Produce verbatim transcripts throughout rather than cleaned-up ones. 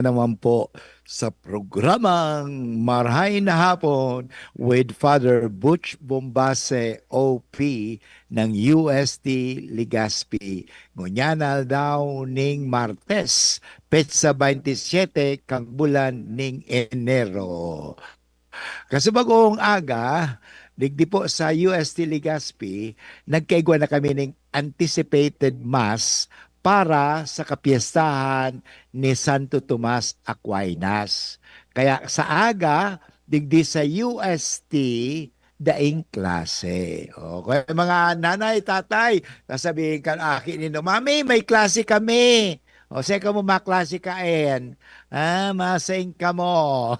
naman po sa programang Marhay na Hapon with Father Butch Bombase, O P ng U S T Legazpi. Ngunyan na aldaw ning Martes, petsa twenty-seven kan bulan ning Enero. Kasubagong aga, digdi po sa U S T Legazpi, nagkaigwa na kami ning anticipated mass para sa kapyestahan ni Santo Tomas Aquinas. Kaya sa aga, digdi sa U S T, daing klase. O, kaya mga nanay, tatay, sasabihin kan aki nindo, "Mami, may klase kami." O, saan kamo maklase kaen? Ah, masain kamo.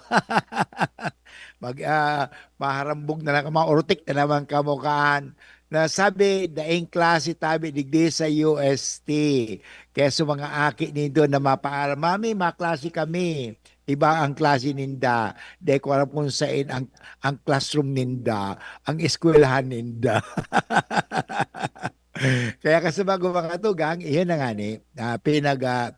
Mag, ah, maharambog na lang, maorotik na naman kamo kan. Na sabi, daing klase tabi digdi sa U S T. Kaya sa mga aki nindo na mapaaram, "Mami, maklase kami." Iba ang klase ninda. Di ko alam kung saan ang, ang classroom ninda, ang eskwelahan ninda. Kaya kasi bago mga tugang, iyon na nga ni, ah, pinag, ah,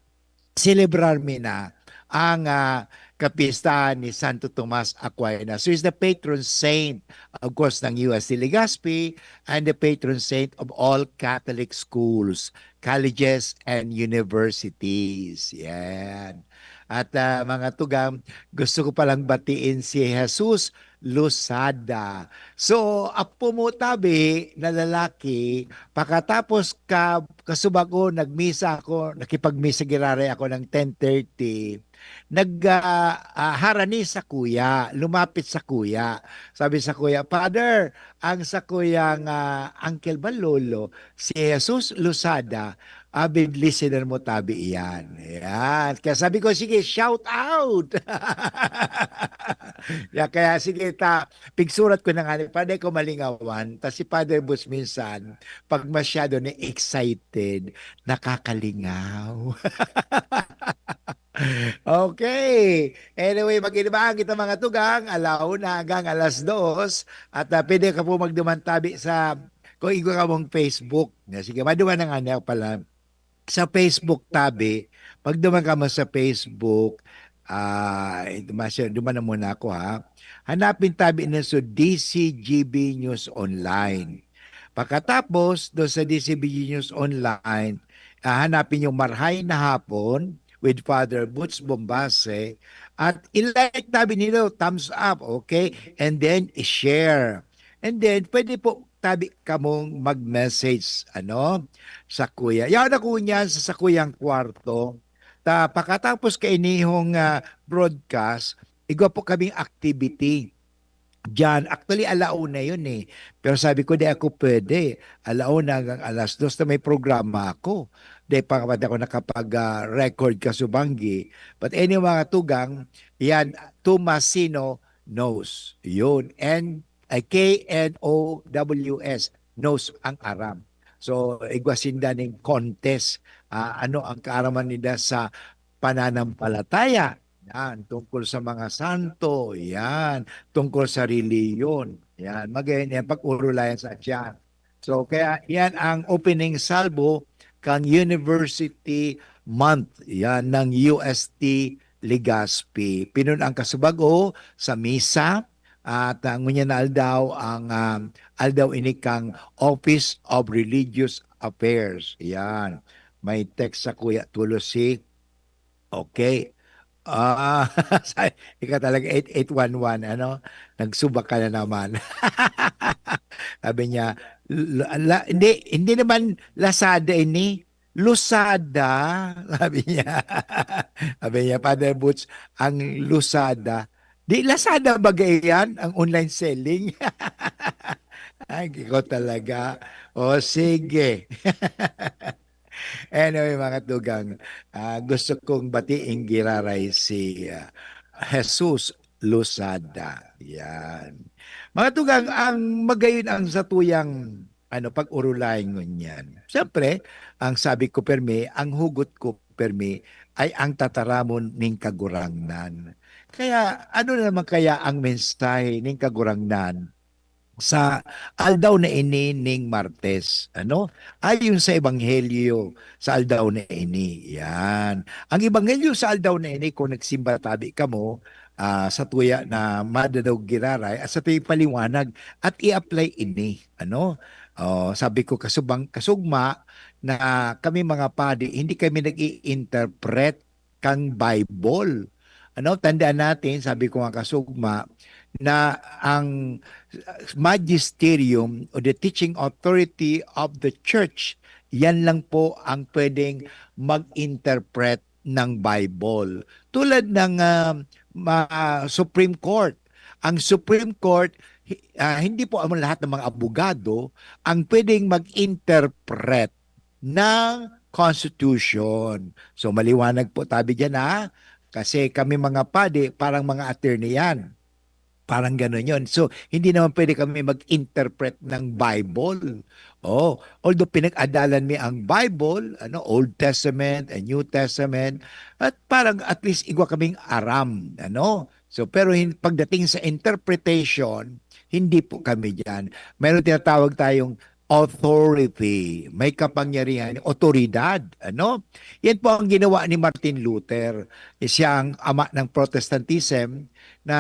celebrar mi na ang, ah, kapistahan ni Santo Tomas Aquinas. So, he's the patron saint, of course, ng U S T Legazpi and the patron saint of all Catholic schools, colleges, and universities. Yan. At, ah, mga tugang, gusto ko palang batiin si Jesus Losada. So, apo mo tabi na lalaki, pakatapos ka, kasubago, nagmisa ako, nakipagmisa giraray ako ng ten thirty. Nag, ah, ah, harani sa kuya, lumapit sa kuya. Sabi sa kuya, "Father, ang sa kuyang, ah, uncle ba, lolo, si Jesus Losada, avid listener mo tabi iyan." Yan. Kaya sabi ko, "Sige, shout out!" Ya, kaya sige, ta, pigsurat ko na nga ni Father ko malingawan, ta si Father Boots minsan, pag masyado na excited, nakakalingaw. Okay. Anyway, mag-inuman kita mga tugang, alauna hanggang alas dos. At, ah, pwede ka po magduman tabi sa, kung igwa ka mong Facebook. Na, sige, maduman na nga niya pala. Sa Facebook tabi, pag duman ka mo sa Facebook, ah, ito, mas-, duman na muna ako, ha. Hanapin tabi na sa D C G B News Online. Pagkatapos, doon sa D C B G News Online, ah, hanapin yung Marhay na Hapon with Father Boots Bombase at i-like tabi nilo, thumbs up, okay? And then, i-share. And then, pwede po tabi kamong mag-message, ano, sa kuya. Yaon ako niyan sa sakuyang kwarto. Ta, pakatapos kainihong, ah, broadcast, igwa po kaming activity diyan. Actually, alauna yun eh. Pero sabi ko, "Di ako pwede. Alauna hanggang alas dos na may programa ako." Di pa pati ako nakapag, ah, record kasubanggi. But anyway, mga tugang, yan, Tomasino knows. Yun. N, ay, K N O W S, knows ang aram. So, igwa sinda ning contest. Ah, ano ang kaaraman nila sa pananampalataya? Yan, tungkol sa mga santo, yan, tungkol sa reliyon. Yan, magayon yan, pag-urulayan sa tiyan. So, kaya yan ang opening salvo kan University Month, yan, ng U S T Legazpi. Pinun ang kasubago sa misa, at, ah, ngunyan na aldaw ang, ah, aldaw ini kang Office of Religious Affairs. Yan. May text sa Kuya Tulo si Okay. Ah, sa ikaw talaga, eight eight one one, ano? Nagsuba ka na naman. Sabi niya, la la hindi, hindi naman Lazada ini, Lusada, sabi niya. Sabi niya, "Father Boots, ang Lusada." Di Lazada ba yan, ang online selling? Ay, ikaw talaga. O, sige. Anyway, mga tugang, ah, gusto kong batiin giraray si, ah, Jesus Losada. Yan. Mga tugang, ang magayon ang satuyang, ano, pag-orolayan ngunyan. Siyempre, ang sabi ko permi, ang hugot ko permi ay ang tataramon ning Kagurangnan. Kaya, ano na naman kaya ang mensahe ning Kagurangnan? sa aldaw na ini ning Martes, ano? Ayon sa ebanghelyo sa aldaw na ini. Yan. Ang ebanghelyo sa aldaw na ini, kung nagsimba tabi kamo, ah, sa tuya na madadog giraray at sa tuya paliwanag at i-apply ini, ano? Oh, sabi ko kasubang kasugma na kami mga padi, hindi kami nag-i-interpret kang Bible. Ano, tandaan natin, sabi ko nga kasugma, na ang magisterium o the teaching authority of the church, yan lang po ang pwedeng mag-interpret ng Bible. Tulad ng ah, ma- Supreme Court. Ang Supreme Court, hi- ah, hindi po ang lahat ng mga abogado ang pwedeng mag-interpret ng Constitution. So, maliwanag po tabi dyan, ha? Kasi kami mga padi, parang mga attorney yan. Parang ganun yon. So, hindi naman pwede kami mag-interpret ng Bible. Oh, although pinag-adalan mi ang Bible, ano, Old Testament and New Testament, at parang at least igwa kaming aram, ano. So, pero hin- pagdating sa interpretation, hindi po kami diyan. Meron tinatawag tayong authority, may kapangyarihan, otoridad, ano? Yan po ang ginawa ni Martin Luther. Siya ang ama ng Protestantism na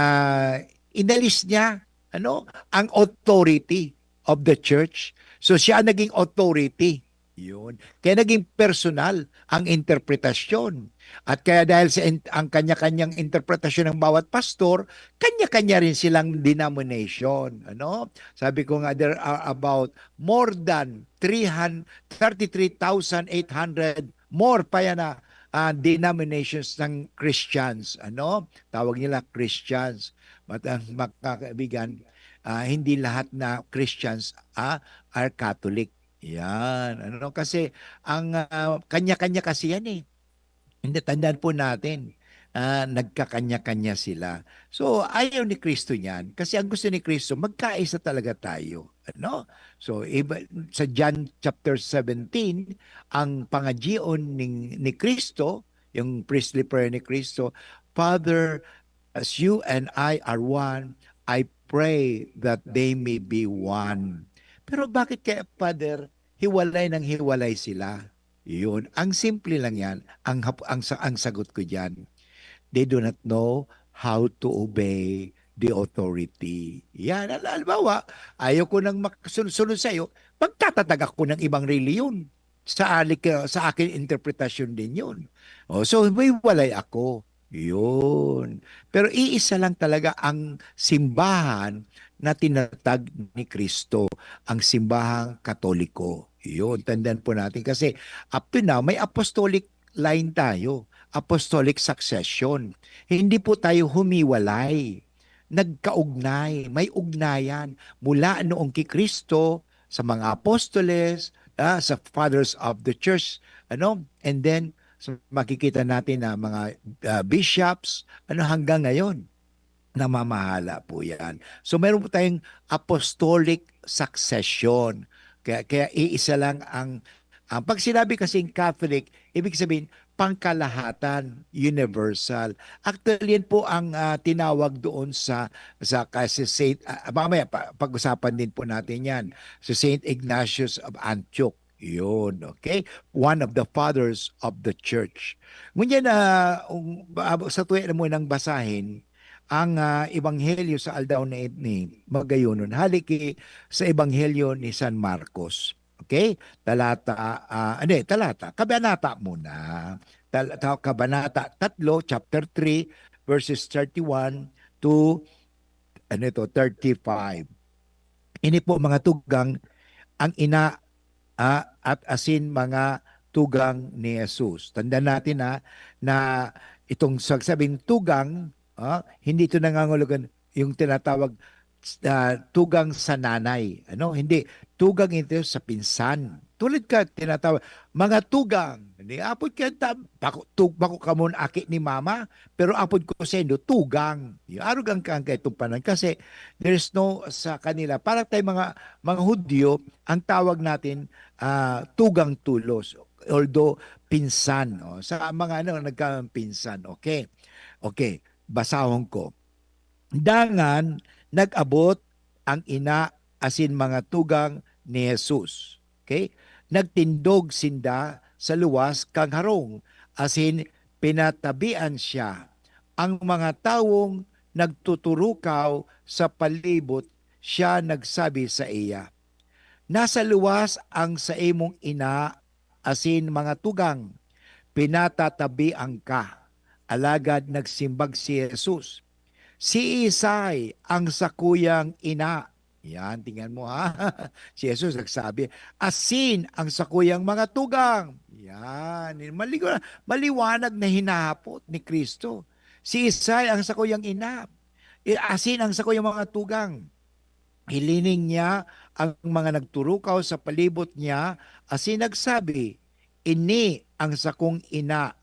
inalis niya, ano, ang authority of the church. So siya ang naging authority. Yun. Kaya naging personal ang interpretasyon. At kaya dahil sa in- ang kanya-kanyang interpretasyon ng bawat pastor, kanya-kanya rin silang denomination, ano? Sabi ko nga, there are about more than three hundred, thirty-three thousand eight hundred, more pa yan na ah, denominations ng Christians, ano? Tawag nila Christians. Mat- ang mga kaibigan, ah, hindi lahat na Christians ah, are Catholic. Yan, ano? Kasi ang ah, kanya-kanya kasi yan eh. Hindi, tandaan po natin, ah, nagkakanya-kanya sila. So, ayaw ni Kristo niyan. Kasi ang gusto ni Kristo, magkaisa talaga tayo. Ano? So, iba, sa John chapter seventeen, ang pangadyion ni, ni Kristo, yung priestly prayer ni Kristo, "Father, as you and I are one, I pray that they may be one." Pero bakit kaya, Father, hiwalay nang hiwalay sila? Yun. Ang simple lang yan. Ang, hap- ang, sa- ang sagot ko dyan, they do not know how to obey the authority. Yan. Al- Halimbawa, ayaw ko nang makasunod-sunod sa'yo, magtatatag ako ng ibang reliyon sa alik sa akin interpretasyon din yun. O, so, may walay ako. Yun. Pero iisa lang talaga ang simbahan na tinatag ni Kristo, ang simbahang Katoliko. Yun, tandaan po natin. Kasi up to now, may apostolic line tayo, apostolic succession. Hindi po tayo humiwalay. Nagkaugnay, may ugnayan mula noong kay Kristo, sa mga apostoles, ah, sa fathers of the church, ano? And then, so, makikita natin na mga ah, bishops, ano, hanggang ngayon, namamahala po yan. So, meron po tayong apostolic succession. Kaya, kaya iisa lang ang, ang pag sinabi kasing Catholic, ibig sabihin, pangkalahatan, universal. Actually, yan po ang ah, tinawag doon sa sa kasi Saint ah, mamaya pa, pag-usapan din po natin yan. Si Saint Ignatius of Antioch. Yun, okay? One of the fathers of the church. Ngunyan na, um, ba- sa tuya na munang basahin, ang ah, Ebanghelyo sa aldaw na ini, magayonon. Hali ki sa Ebanghelyo ni San Marcos. Okay? Talata, ah, hindi, talata. Kabanata muna. Tal- ta- kabanata tatlo, chapter three, verses thirty-one to, ano ito, thirty-five. Ini po mga tugang, ang ina ah, at asin mga tugang ni Jesus. Tandaan natin ha, na itong sagsabing tugang, ah, hindi ito nangangulugan yung tinatawag ah, tugang sa nanay. Ano? Hindi. Tugang ito sa pinsan. Tulad ka, tinatawag, mga tugang. Hindi, apod ka, ta, bako, tug, bako ka mo aki ni mama, pero apod ko sendo, tugang. Yung arog ang kang kaitong panan. Kasi, there is no, sa kanila, parang tayo mga, mga Hudyo, ang tawag natin, ah, tugang tulos. Although, pinsan. Oh. Sa mga ano, nagkapinsan. Okay. Okay. Basahon ko. Dangan, nag-abot ang ina asin mga tugang ni Jesus. Okay? Nagtindog sinda sa luwas kan harong, asin pinatabian siya. Ang mga tawong nagtuturukaw sa palibot, siya nagsabi saiya, "Nasa luwas ang saimong ina asin mga tugang, pinatatabian ka." Alagad nagsimbag si Jesus, "Siisay ang sakuyang ina?" Yan, tingnan mo ha. Si Jesus nagsabi, "Asin ang sakuyang mga tugang." Yan. Maliwa-, maliwanag na hinahapot ni Kristo. "Siisay ang sakuyang ina? I-, asin ang sakuyang mga tugang?" Hilining niya ang mga nagturukaw sa palibot niya asin nagsabi, "Ini ang sakong ina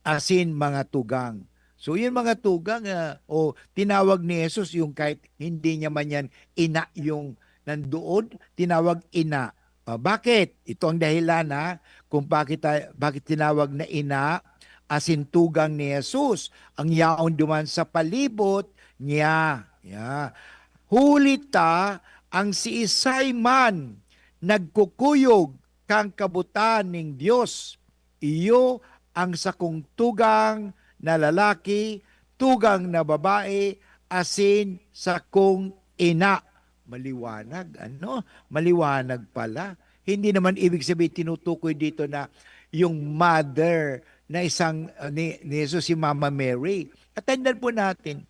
asin mga tugang." So, yung mga tugang, ah, o tinawag ni Jesus yung kahit hindi niya man yan ina yung nandoon, tinawag ina. Ah, bakit? Ito ang dahilan, ha, kung bakit ta-, bakit tinawag na ina asin tugang ni Jesus ang yaon duman sa palibot niya. Yeah. Huli ta, ang siisay man nagkukuyog kan kabutan nin Dios, iyo ang sakong tugang na lalaki, tugang na babae, asin sakong ina. Maliwanag, ano? Maliwanag pala. Hindi naman ibig sabihin tinutukoy dito na yung mother na isang, uh, ni, ni Jesus, si Mama Mary. Atendan po natin,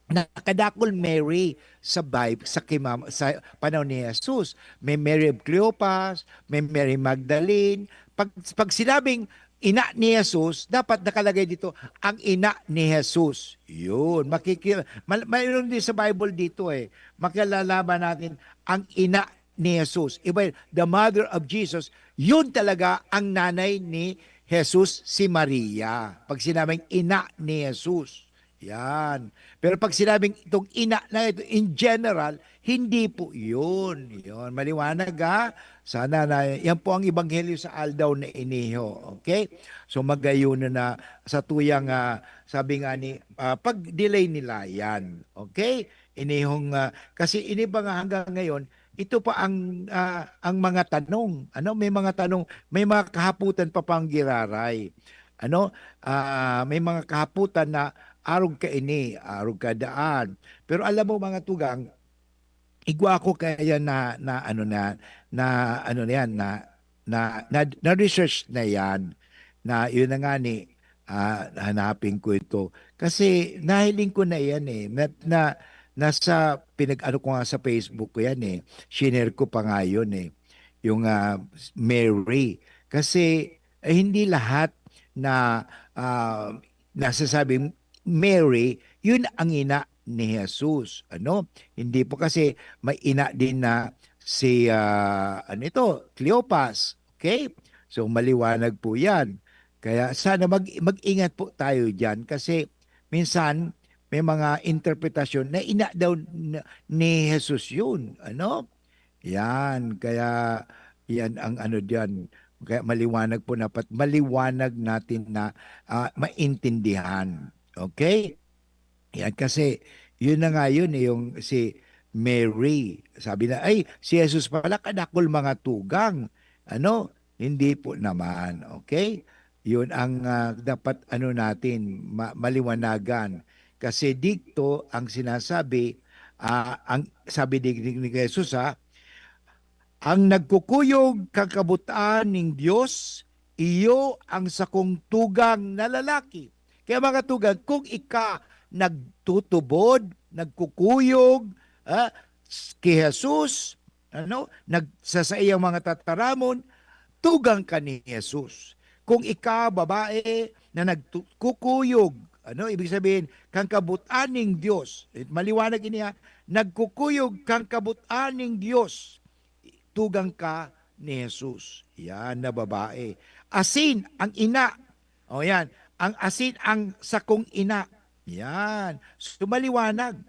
nakadakul Mary sa Bible, sa kay Mama, sa panahon ni Jesus. May Mary of Cleopas, may Mary Magdalene. Pag, pag sinabing ina ni Jesus, dapat nakalagay dito, "Ang ina ni Jesus." Yun. Makiki-, mal-, mayroon din sa Bible dito eh. Makilalaman natin, ang ina ni Jesus. Iba yun, the mother of Jesus, yun talaga ang nanay ni Jesus, si Maria. Pag sinabing ina ni Jesus, yan. Pero pag sinabing itong ina na ito, in general, hindi po yun. Yun, maliwanag ha. Sana na, yan po ang ebanghelyo sa aldaw na iniho. Okay? So, magayon na sa tuyang, ah, sabi nga ni, ah, pag-delay nila yan. Okay? Inihong, ah, kasi ini ba nga hanggang ngayon, ito pa ang, ah, ang mga tanong. Ano, may mga tanong, may mga kahaputan pa pang giraray. Ano, ah, may mga kahaputan na arog kaini, arog kadaan. Pero alam mo, mga tugang, igwa ko kaya na, na ano na, na ano na yan, na, na, na, na-research na yan, na yun na nga ni, ah, hanapin ko ito. Kasi nahiling ko na yan eh, na, na, nasa pinag-ano ko nga sa Facebook ko yan eh, shinare ko pa nga yun eh, yung, ah, Mary. Kasi, eh, hindi lahat na, ah, nasasabing Mary, yun ang ina ni Jesus. Ano? Hindi po, kasi may ina din na si, ah, ano ito, Cleopas. Okay? So, maliwanag po yan. Kaya sana mag-, mag-ingat po tayo dyan kasi minsan may mga interpretasyon na ina daw n-, ni Jesus yun. Ano? Yan. Kaya yan ang ano diyan. Kaya maliwanag po, dapat maliwanag natin na, ah, maintindihan. Okay? Yan, kasi yun na nga yun eh, yung si Mary. Sabi na, "Ay, si Jesus pala kadakul mga tugang." Ano? Hindi po naman. Okay? Yun ang, ah, dapat ano natin, ma-, maliwanagan. Kasi dito ang sinasabi, ah, ang sabi ni, ni, ni Jesus, ha, "Ang nagkukuyog kan kabutaan nin Dios, iyo ang sakong tugang na lalaki." Kaya mga tugang, kung ika nagtutubod, nagkukuyog, ah, s-, ki Jesus, ano, nag-, sa saiyang mga tataramon, tugang ka ni Jesus. Kung ika, babae, na nagtu-, kukuyog, ano, ibig sabihin, kan kabutaan nin Dios, eh, maliwanag ini, ha, nagkukuyog kan kabutaan nin Dios, tugang ka ni Jesus. Yan na babae. Asin, ang ina. O yan, ang asin, ang sakong ina. Yan. So, maliwanag.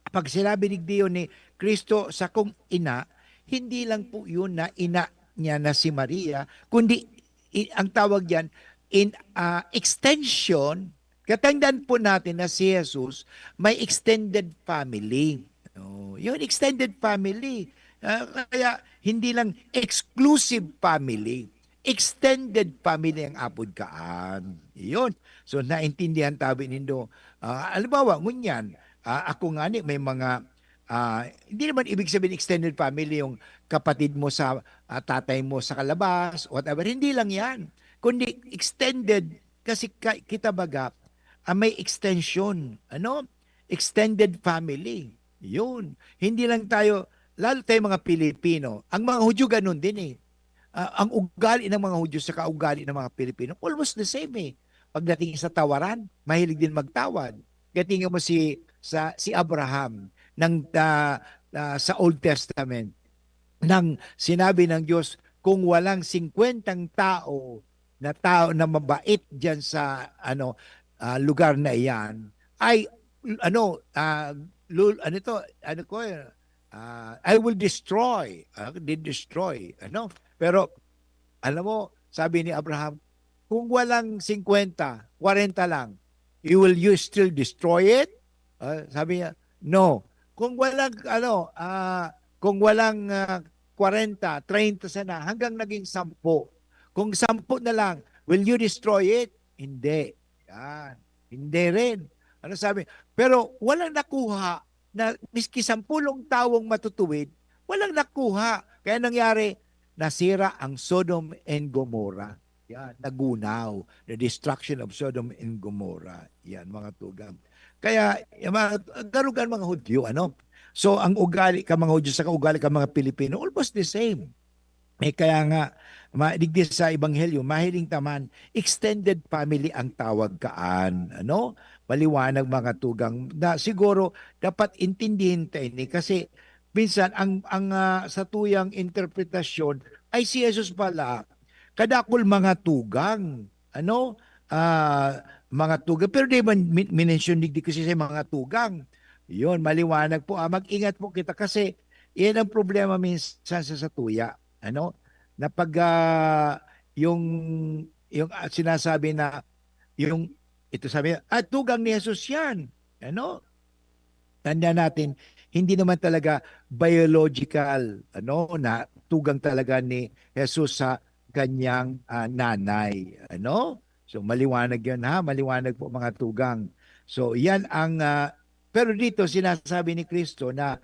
Pag sinabi digdiyon ni Cristo, "Sakong ina," hindi lang po yun na ina niya na si Maria, kundi i-, ang tawag diyan, in, ah, extension, katandaan po natin na si Jesus may extended family. Oh, yun, extended family. Ah, kaya hindi lang exclusive family, extended family ang apod kaan. Yun. So, naintindihan tabi nindo. Ah, halimbawa, ngunyan, ah, ako nga ni may mga, ah, hindi naman ibig sabihin extended family yung kapatid mo sa, ah, tatay mo sa kalabas, whatever. Hindi lang yan. Kundi extended kasi ka-, kita baga, ah, may extension, ano? Extended family. Yun. Hindi lang tayo, lalo tayo mga Pilipino, ang mga Hudyo ganun din eh. Ah, ang ugali ng mga Hudyo sa ugali ng mga Pilipino, almost the same eh. Pagdating sa tawaran, mahilig din magtawad. Tingnan mo si, sa, si Abraham ng, ah, ah, sa Old Testament, nang sinabi ng Diyos, "Kung walang singkwentang tao na tao na mabait diyan sa, ano, ah, lugar na iyan, ay, ano, ah, lul-, ano to, ano ko, eh, ah, I will destroy, ah, di-destroy," ano? Pero, alam mo, sabi ni Abraham, "Kung walang singkwenta, kwarenta lang, you, will you still destroy it?" Ah, sabi niya, "No." Kung walang, ano, ah, kung walang, ah, kwarenta, treinta sana, hanggang naging sampu. Kung sampu na lang, will you destroy it? Hindi. Yan. Hindi rin. Ano sabi? Pero walang nakuha na miski sampulong tawong matutuwid, walang nakuha. Kaya nangyari, nasira ang Sodom and Gomorrah. Yan, nagunaw. The destruction of Sodom and Gomorrah. Yan, mga tugang. Kaya, yung mga, garugan mga Hudyo, ano? So, ang ugali ka mga Hudyo sa ugali ka mga Pilipino, almost the same. Eh, kaya nga, ma-, digdi sa Ebanghelyo, mahiling taman, extended family ang tawag kaan, ano? Maliwanag mga tugang na siguro dapat intindihin ta ini kasi minsan ang, ang, ah, sa tuyang interpretasyon ay si Jesus pala kadakul mga tugang, ano? Ah, mga tugang, pero di man mi-, minention digdi kasi sa mga tugang. Yun, maliwanag po, ah, mag-ingat po kita kasi yan ang problema minsan sa, sa tuya, ano? Na pag, ah, yung, yung, ah, sinasabi na, yung, ito sabi, "Ah, tugang ni Jesus yan." Ano? Tanda natin, hindi naman talaga biological, ano, na tugang talaga ni Jesus sa kanyang, ah, nanay, ano? So, maliwanag yun, ha? Maliwanag po, mga tugang. So, yan ang, ah, pero dito sinasabi ni Cristo na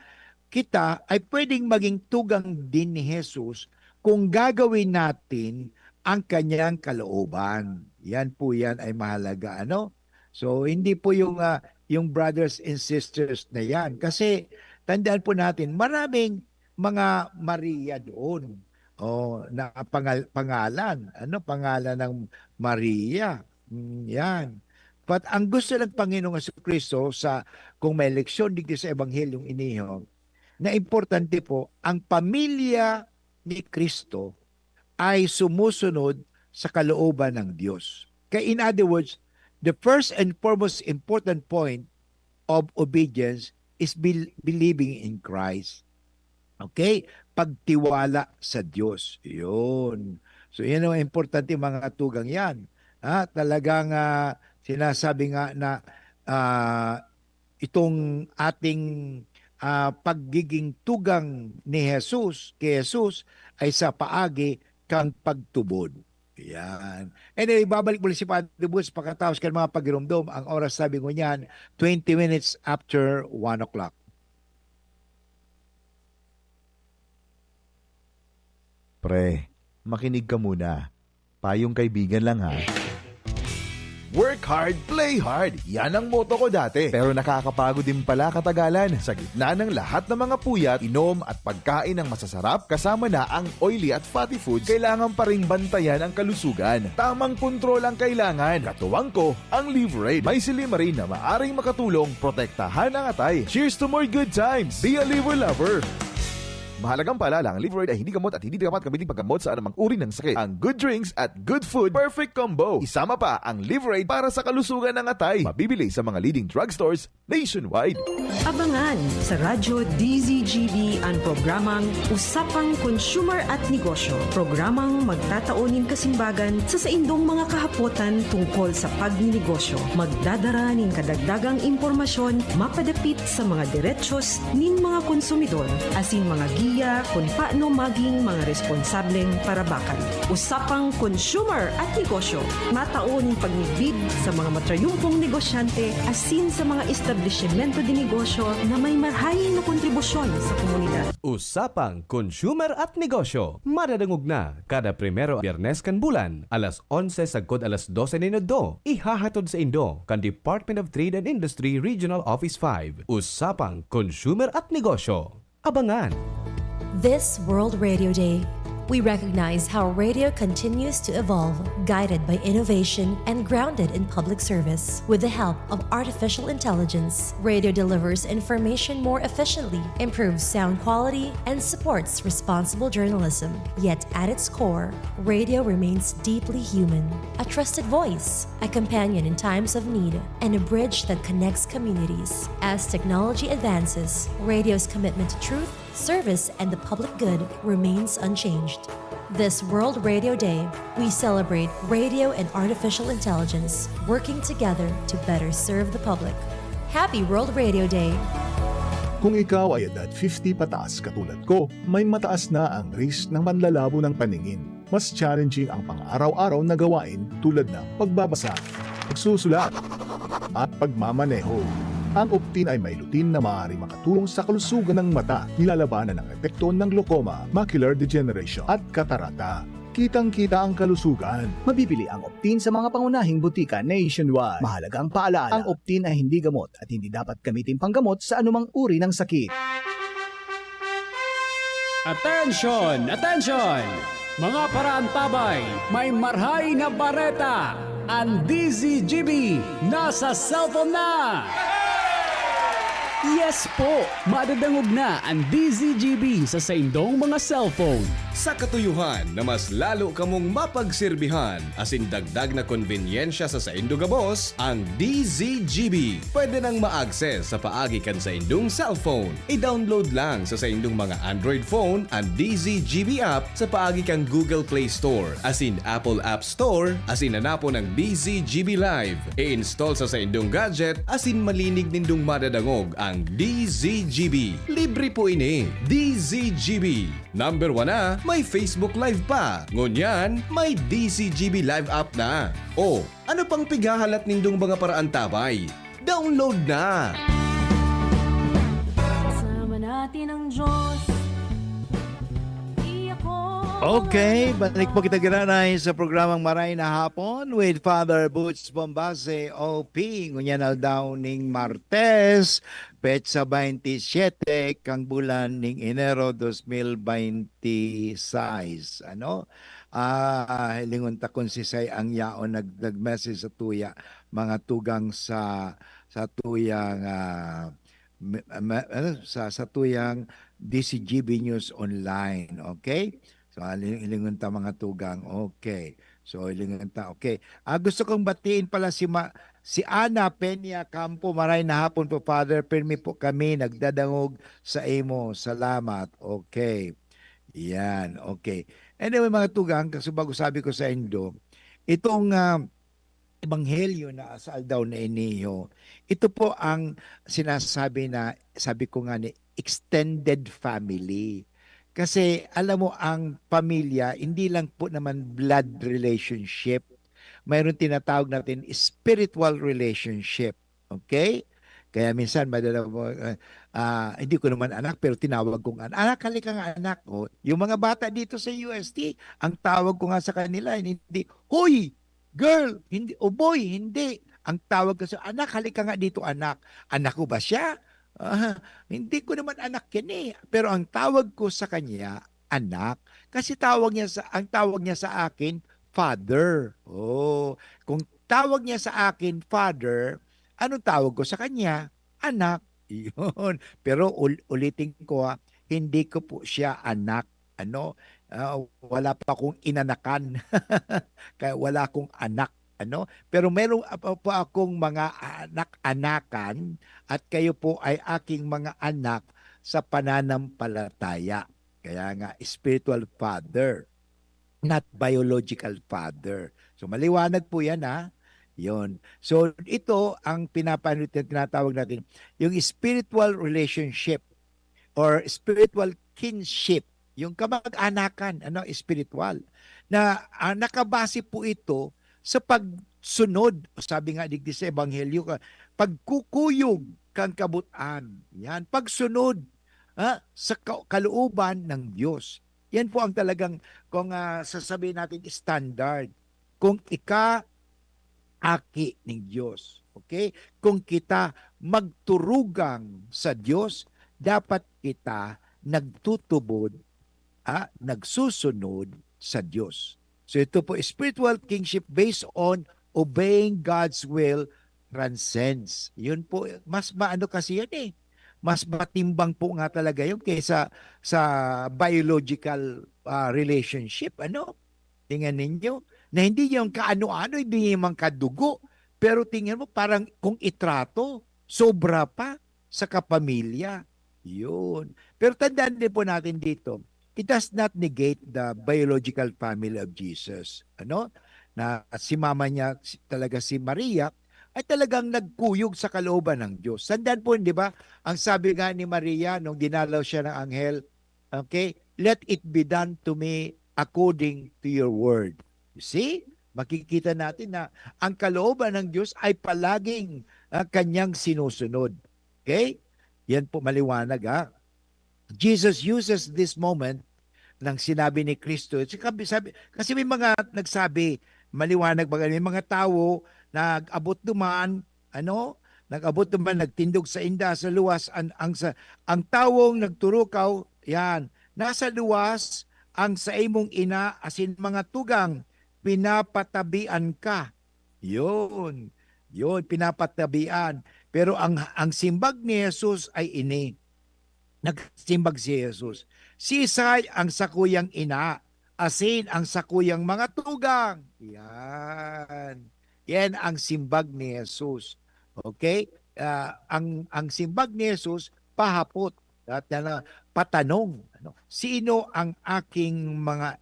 kita ay pwedeng maging tugang din ni Jesus kung gagawin natin ang kanyang kalooban. Yan po yan ay mahalaga, ano? So, hindi po yung, ah, yung brothers and sisters na yan. Kasi, tandaan po natin, maraming mga Maria doon. Oh, na pangal-, pangalan, ano, pangalan ng Maria. Mm, yan. But ang gusto ng Panginoong Jesu Cristo sa, kung may leksyon digdi sa Ebanghelyong iniho, na importante po, ang pamilya ni Cristo ay sumusunod sa kalooban ng Diyos. Kaya in other words, the first and foremost important point of obedience is bel-, believing in Christ. Okay? Pagtiwala sa Diyos. Yun. So, yan ang importante, mga tugang yan. Ha? Talagang, ah, sinasabi nga na, ah, itong ating, ah, pagiging tugang ni Jesus, kay Jesus, ay sa paagi kan pagtubod. Yan. Anyway, babalik muli si Padre Boots pagkatapos kan mga pagirumdom. Ang oras, sabi ko niyan, twenty minutes after one o'clock. Pre, makinig ka muna. Payong kaibigan lang, ha. Work hard, play hard. Yan ang motto ko dati. Pero nakakapagod din pala katagalan. Sa gitna ng lahat ng mga puyat, inom at pagkain ng masasarap, kasama na ang oily at fatty foods, kailangan pa ring bantayan ang kalusugan. Tamang kontrol ang kailangan. Katuwang ko, ang Liverade. May silymarin na maaring makatulong protektahan ang atay. Cheers to more good times! Be a Liver Lover! Mahalagang paalala, ang Liveride ay hindi gamot at hindi dapat gamitin paggamot sa anumang uri ng sakit. Ang good drinks at good food, perfect combo. Isama pa ang Liveride para sa kalusugan ng atay. Mabibili sa mga leading drugstores nationwide. Abangan sa Radyo D Z G B an programang Usapang Consumer at Negosyo. Programang magtatao nin kasimbagan sa saindong mga kahapotan tungkol sa pagninegosyo. Magdadara nin kadagdagang impormasyon mapadapit sa mga derechos nin mga konsumidor, asin mga giya kun paano maging mga responsableng parabakan. Usapang Consumer at Negosyo, matao nin pagmidbid sa mga matrayumpong negosyante asin sa mga establisimento de negosyo na may marhay na kontribusyon sa komunidad. Usapang Consumer at Negosyo, madadangog na kada primero Biyernes kan bulan, alas onse sagkod alas dose nin udto. Ihahatod saindo kan Department of Trade and Industry Regional Office five. Usapang Consumer at Negosyo. Abangan! This World Radio Day, we recognize how radio continues to evolve, guided by innovation and grounded in public service. With the help of artificial intelligence, radio delivers information more efficiently, improves sound quality, and supports responsible journalism. Yet at its core, radio remains deeply human. A trusted voice, a companion in times of need, and a bridge that connects communities. As technology advances, radio's commitment to truth, service, and the public good remains unchanged. This World Radio Day, we celebrate radio and artificial intelligence working together to better serve the public. Happy World Radio Day! Kung ikaw ay edad fifty pataas katulad ko, may mataas na ang risk ng manlalabo ng paningin. Mas challenging ang pang-araw-araw na gawain tulad ng pagbabasa, pagsusulat, at pagmamaneho. Ang Optin ay may lutein na maaaring makatulong sa kalusugan ng mata, nilalabanan ang epekto ng glaucoma, macular degeneration, at katarata. Kitang-kita ang kalusugan. Mabibili ang Optin sa mga pangunahing butika nationwide. Mahalagang paalala, ang Optin ay hindi gamot at hindi dapat gamitin panggamot sa anumang uri ng sakit. Attention! Attention! Mga paraantabay, may marhay na bareta! Ang D Z G B nasa cellphone na! Yes po! Madadangog na ang D Z G B sa saindong mga cellphone. Sa katuyohan na mas lalo kamong mapagserbihan asin dagdag na konbenyensya sa saindo gabos, ang D Z G B. Pwede nang ma-access sa paagi kan saindong cellphone. I-download lang sa saindong mga Android phone an D Z G B app sa paagi kan Google Play Store asin Apple App Store asin hanapon ang D Z G B Live. I-install sa saindong gadget asin malinig nindong madadangog ang D Z G B. Libre po ini. D Z G B. Number one na, may Facebook Live pa. Ngunyan, may D Z G B Live app na. O, ano pang pighahalat nindong mga paraantabay? Download na! Kasama natin ang Diyos. Di ako Okay, balik po kita, Giranay, sa programang Maray na Hapon with Father Butch Bombase, O P. Ngunyan aldaw ning Martes, petsa baynte siyete kang bulan ning Enero, dos mil baynte sais. Ano? Ah, hilingon ta kun sisay ang yaon nag-, nag-message sa tuya, mga tugang sa, sa tuyang, ah, me-, me-, ano, sa, sa tuyang D Z G B News Online, okay? So, hiling-, hilingon ta, mga tugang, okay. So, hilingon ta, okay. Ah, gusto kong batiin pala si Ma-, si Ana Peña Campo. Maray na hapon po, Father. Pirmi po kami nagdadangog sa imo. Salamat. Okay. Yan, okay. Anyway, mga tugang, kasi bago sabi ko sa indo, itong, ah, ebanghelyo na sa aldaw na ini, ho, ito po ang sinasabi na, sabi ko nga ni, extended family. Kasi, alam mo, ang pamilya, hindi lang po naman blood relationship. Mayroon tinatawag natin spiritual relationship. Okay? Kaya minsan, madala mo, ah, ah, hindi ko naman anak, pero tinawag kong an-, "Anak, halika nga, anak." O, yung mga bata dito sa U S T, ang tawag ko nga sa kanila, hindi, "Hoy, girl," hindi, o, "Boy," hindi. Ang tawag ko sa, "Anak, halika nga dito, anak." Anak ko ba siya? Ah, hindi ko naman anak yan eh. Pero ang tawag ko sa kanya, anak. Kasi tawag niya sa, ang tawag niya sa akin, father. Oh, kung tawag niya sa akin, father, anong tawag ko sa kanya? Anak. Yun. Pero ul-, ulitin ko ha, hindi ko po siya anak, ano, ah, wala pa akong inanakan. Kaya wala akong anak, ano. Pero meron pa, pa akong mga anak-anakan at kayo po ay aking mga anak sa pananampalataya. Kaya nga, spiritual father, not biological father. So, maliwanag po yan, ha? Yun. So, ito ang pinapanood na tinatawag natin, yung spiritual relationship or spiritual kinship, yung kamag-anakan, ano, spiritual, na, ah, nakabase po ito sa pagsunod, sabi nga digdi sa Ebanghelyo, ka-, pagkukuyog kan kabutan. Yan, pagsunod, ah, sa ka-, kalooban ng Diyos. Yan po ang talagang, kung, ah, sasabihin natin, standard. Kung ika aki ning Diyos, okay? Kung kita magturugang sa Diyos, dapat kita nagtutubod, ah, nagsusunod sa Diyos. So ito po, spiritual kingship based on obeying God's will transcends. Yun po, mas maano kasi yun eh. Mas matimbang po nga talaga yun kaysa sa biological, ah, relationship, ano? Tingnan ninyo, na hindi yung kaano-ano, hindi yung mga kadugo. Pero tingnan mo, parang kung itrato, sobra pa sa kapamilya. Yun. Pero tandaan din po natin dito, it does not negate the biological family of Jesus. Ano? Na si mama niya, si, talaga si Maria, ay talagang nagkuyog sa kalooban ng Diyos. Tandaan po, di ba? Ang sabi nga ni Maria nung dinalaw siya ng anghel, okay, "Let it be done to me according to your word." You see? Makikita natin na ang kalooban ng Diyos ay palaging, ah, kanyang sinusunod. Okay? Yan po maliwanag, ha? Jesus uses this moment ng sinabi ni Kristo. Sabi, sabi, kasi may mga nagsabi, maliwanag ba, may mga tawo nag-abot duman, ano, nag-abot duman, nagtindog sainda sa luwas, ang, ang, sa, ang tawong nagturukaw, yan, nasa luwas ang saimong ina asin mga tugang, pinapatabian ka. Yun, yun, pinapatabian. Pero ang, ang simbag ni Jesus ay ini. Nagsimbag si Jesus, "Siisay ang sakuyang ina, asin ang sakuyang mga tugang?" Yan. Yan ang simbag ni Jesus. Okay? Ah, ang, ang simbag ni Jesus, pahapot. At yan na, patanong, ano, "Sino ang aking mga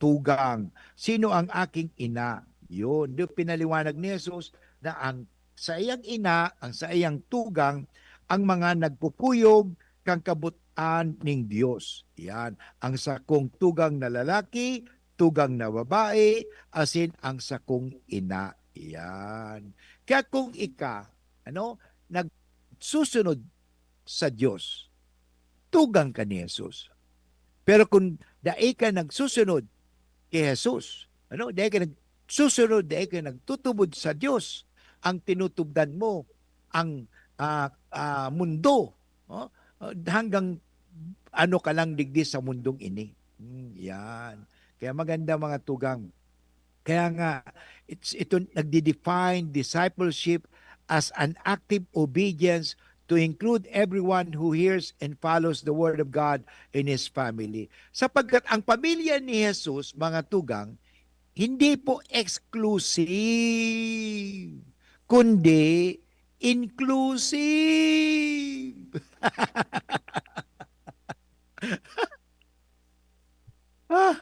tugang? Sino ang aking ina?" Yun. Doon pinaliwanag ni Jesus na ang saiyang ina, ang saiyang tugang, ang mga nagkukuyog kan kabutan ning Dios. Yan. Ang sakong tugang na lalaki, tugang na babae, asin ang sakong ina. Yan. Kaya kung ika, ano, nagsusunod sa Dios, tugang ka ni Jesus. Pero kung dai ka nagsusunod ki Jesus, ano, dai ka nagsusunod, dai ka nagtutubod sa Dios, ang tinutubdan mo, ang, ah, ah, mundo, no? Ah, hanggang ano ka lang digdi sa mundong ini. Hmm, yan. Kaya maganda, mga tugang. Kaya nga, it's, ito nagde-define discipleship as an active obedience to include everyone who hears and follows the word of God in his family. Sapagkat ang pamilya ni Jesus, mga tugang, hindi po exclusive, kundi inclusive. Ah,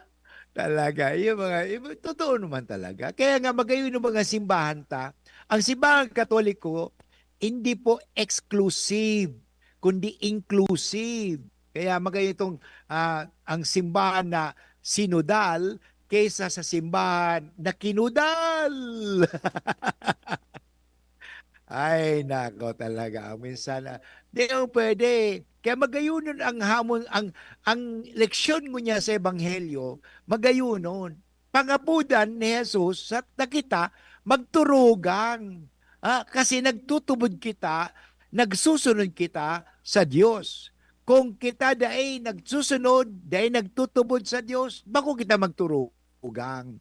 talaga, yung mga, yung, totoo naman talaga. Kaya nga, magayon yung mga simbahan ta. Ang simbahang Katoliko, hindi po exclusive, kundi inclusive. Kaya magayon itong, ah, ang simbahan na sinodal kaysa sa simbahan na kinudal. Ay, nako talaga. Minsan, ah, di naman pwede. Kaya magayonon ang hamon, ang, ang leksyon ngunyan sa Ebanghelyo, magayonon. Pangapodan ni Jesus sa, na kita magturugang. Ah, kasi nagtutubod kita, nagsusunod kita sa Dios. Kung kita dai nagsusunod, dai nagtutubod sa Dios, bako kita magturugang.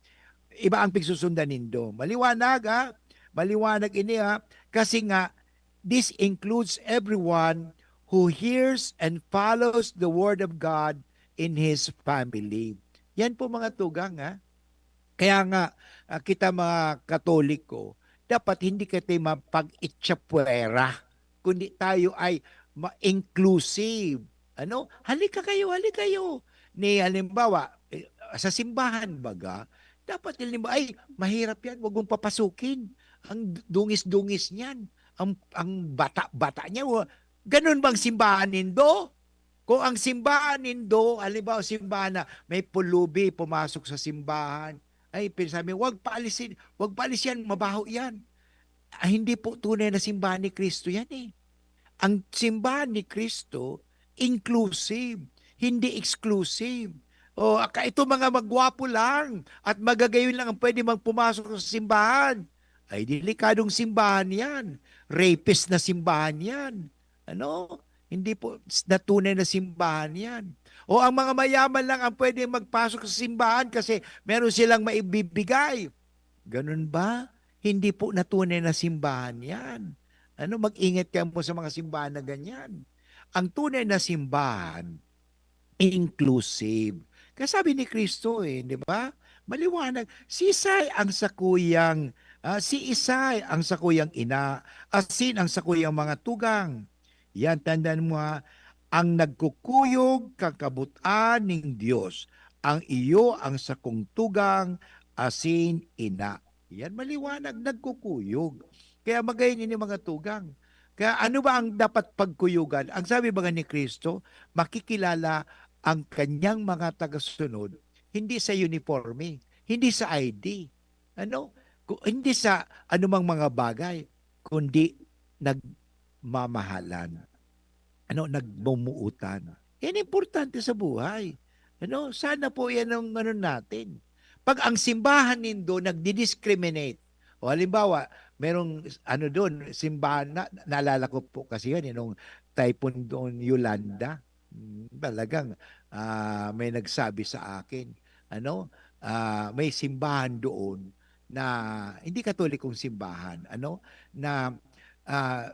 Iba ang pigsusundan nindo. Maliwanag, ha? Maliwanag ini, ha? Kasi nga, this includes everyone who hears and follows the word of God in his family. Yan po, mga tugang, ha? Kaya nga, ah, kita mga Katoliko, dapat hindi kita mapag-itsapuwera, kundi tayo ay ma-inclusive. Ano? "Halika kayo, halika kayo." Ni halimbawa, eh, sa simbahan baga, dapat halimbawa, "Ay, mahirap yan, wag mong papasukin. Ang dungis-dungis niyan. Ang, ang bata-bata niya, wa-," Ganun bang simbahan nindo? Kung ang simbahan nindo, halimbawa, simbahan na may pulubi pumasok sa simbahan, ay, pinasabi, "Wag paalisin, wag paalis yan, mabaho yan." Ah, hindi po tunay na simbahan ni Cristo yan, eh. Ang simbahan ni Cristo, inclusive, hindi exclusive. O, aka-, ito mga magwapo lang at magagayon lang ang pwede magpumasok sa simbahan. Ay, delikadong simbahan yan. Rapist na simbahan yan. Ano? Hindi po s-, na tunay na simbahan yan. O ang mga mayaman lang ang pwede magpasok sa simbahan kasi meron silang maibibigay. Ganun ba? Hindi po na tunay na simbahan yan. Ano? Mag-ingat kayo mo sa mga simbahan na ganyan. Ang tunay na simbahan, inclusive. Kaya sabi ni Cristo, eh, di ba? Maliwanag, "Siisay ang sakuyang, ah, siisay ang sakuyang ina, asin ang sakuyang mga tugang?" Yan, tandaan mo, ha, "Ang nagkukuyog kan kabutan nin Dios, ang iyo ang sakong tugang asin ina." Yan, maliwanag, nagkukuyog. Kaya magayon ini, mga tugang. Kaya ano ba ang dapat pagkuyugan? Ang sabi baga ni Cristo, makikilala ang kanyang mga tagasunod, hindi sa uniforme, hindi sa I D, ano? Ku-, hindi sa anumang mga bagay, kundi nagmamahalan, ano, nagmumuutan. Yan importante sa buhay. Ano, sana po yan ang ano natin. Pag ang simbahan nindo nagdi-discriminate, o halimbawa, merong ano doon, simbahan na, naalala ko po kasi yan, eh, nung Typhoon doon, Yolanda. Mm, talagang, ah, may nagsabi sa akin, ano, ah, may simbahan doon na hindi Katolikong simbahan, ano, na, ah,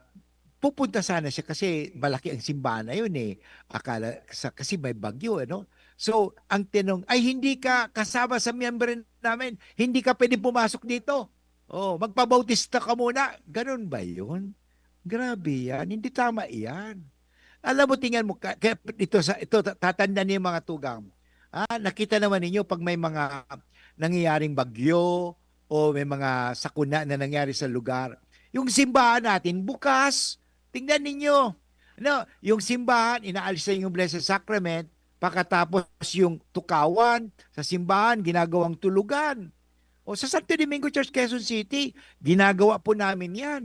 pupunta sana siya kasi malaki ang simbahan na yun, eh. Akala sa, kasi may bagyo, ano. So, ang tinong, "Ay, hindi ka kasama sa miyembro namin. Hindi ka pwedeng pumasok dito. Oh, magpabautista ka muna." Ganun ba yun? Grabe yan. Hindi tama yan. Alam mo, tingnan mo, ka-, kaya ito, sa, ito, ta-, tatandaan niyo, mga tugang. Ah, nakita naman ninyo pag may mga nangyayaring bagyo o may mga sakuna na nangyari sa lugar. Yung simbahan natin, bukas. Tingnan ninyo. Ano, yung simbahan, inaalis na yung Blessed Sacrament, pagkatapos yung tukawan sa simbahan, ginagawang tulugan. O sa Santo Domingo Church, Quezon City, ginagawa po namin yan.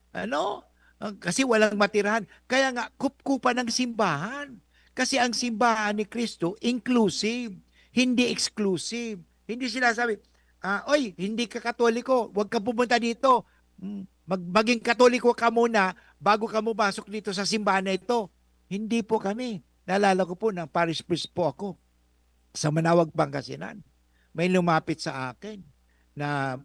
Ano? Ah, kasi walang matirahan. Kaya nga, kupkupan ng simbahan. Kasi ang simbahan ni Cristo, inclusive, hindi exclusive. Hindi sinasabi, ah, "Oy, hindi ka Katoliko, huwag ka pumunta dito. Mm, mag-, maging Katoliko ka muna bago ka pumasok dito sa simbahan na ito." Hindi po kami. Naalala ko po, nang parish priest po ako sa Manaoag, Pangasinan. May lumapit sa akin na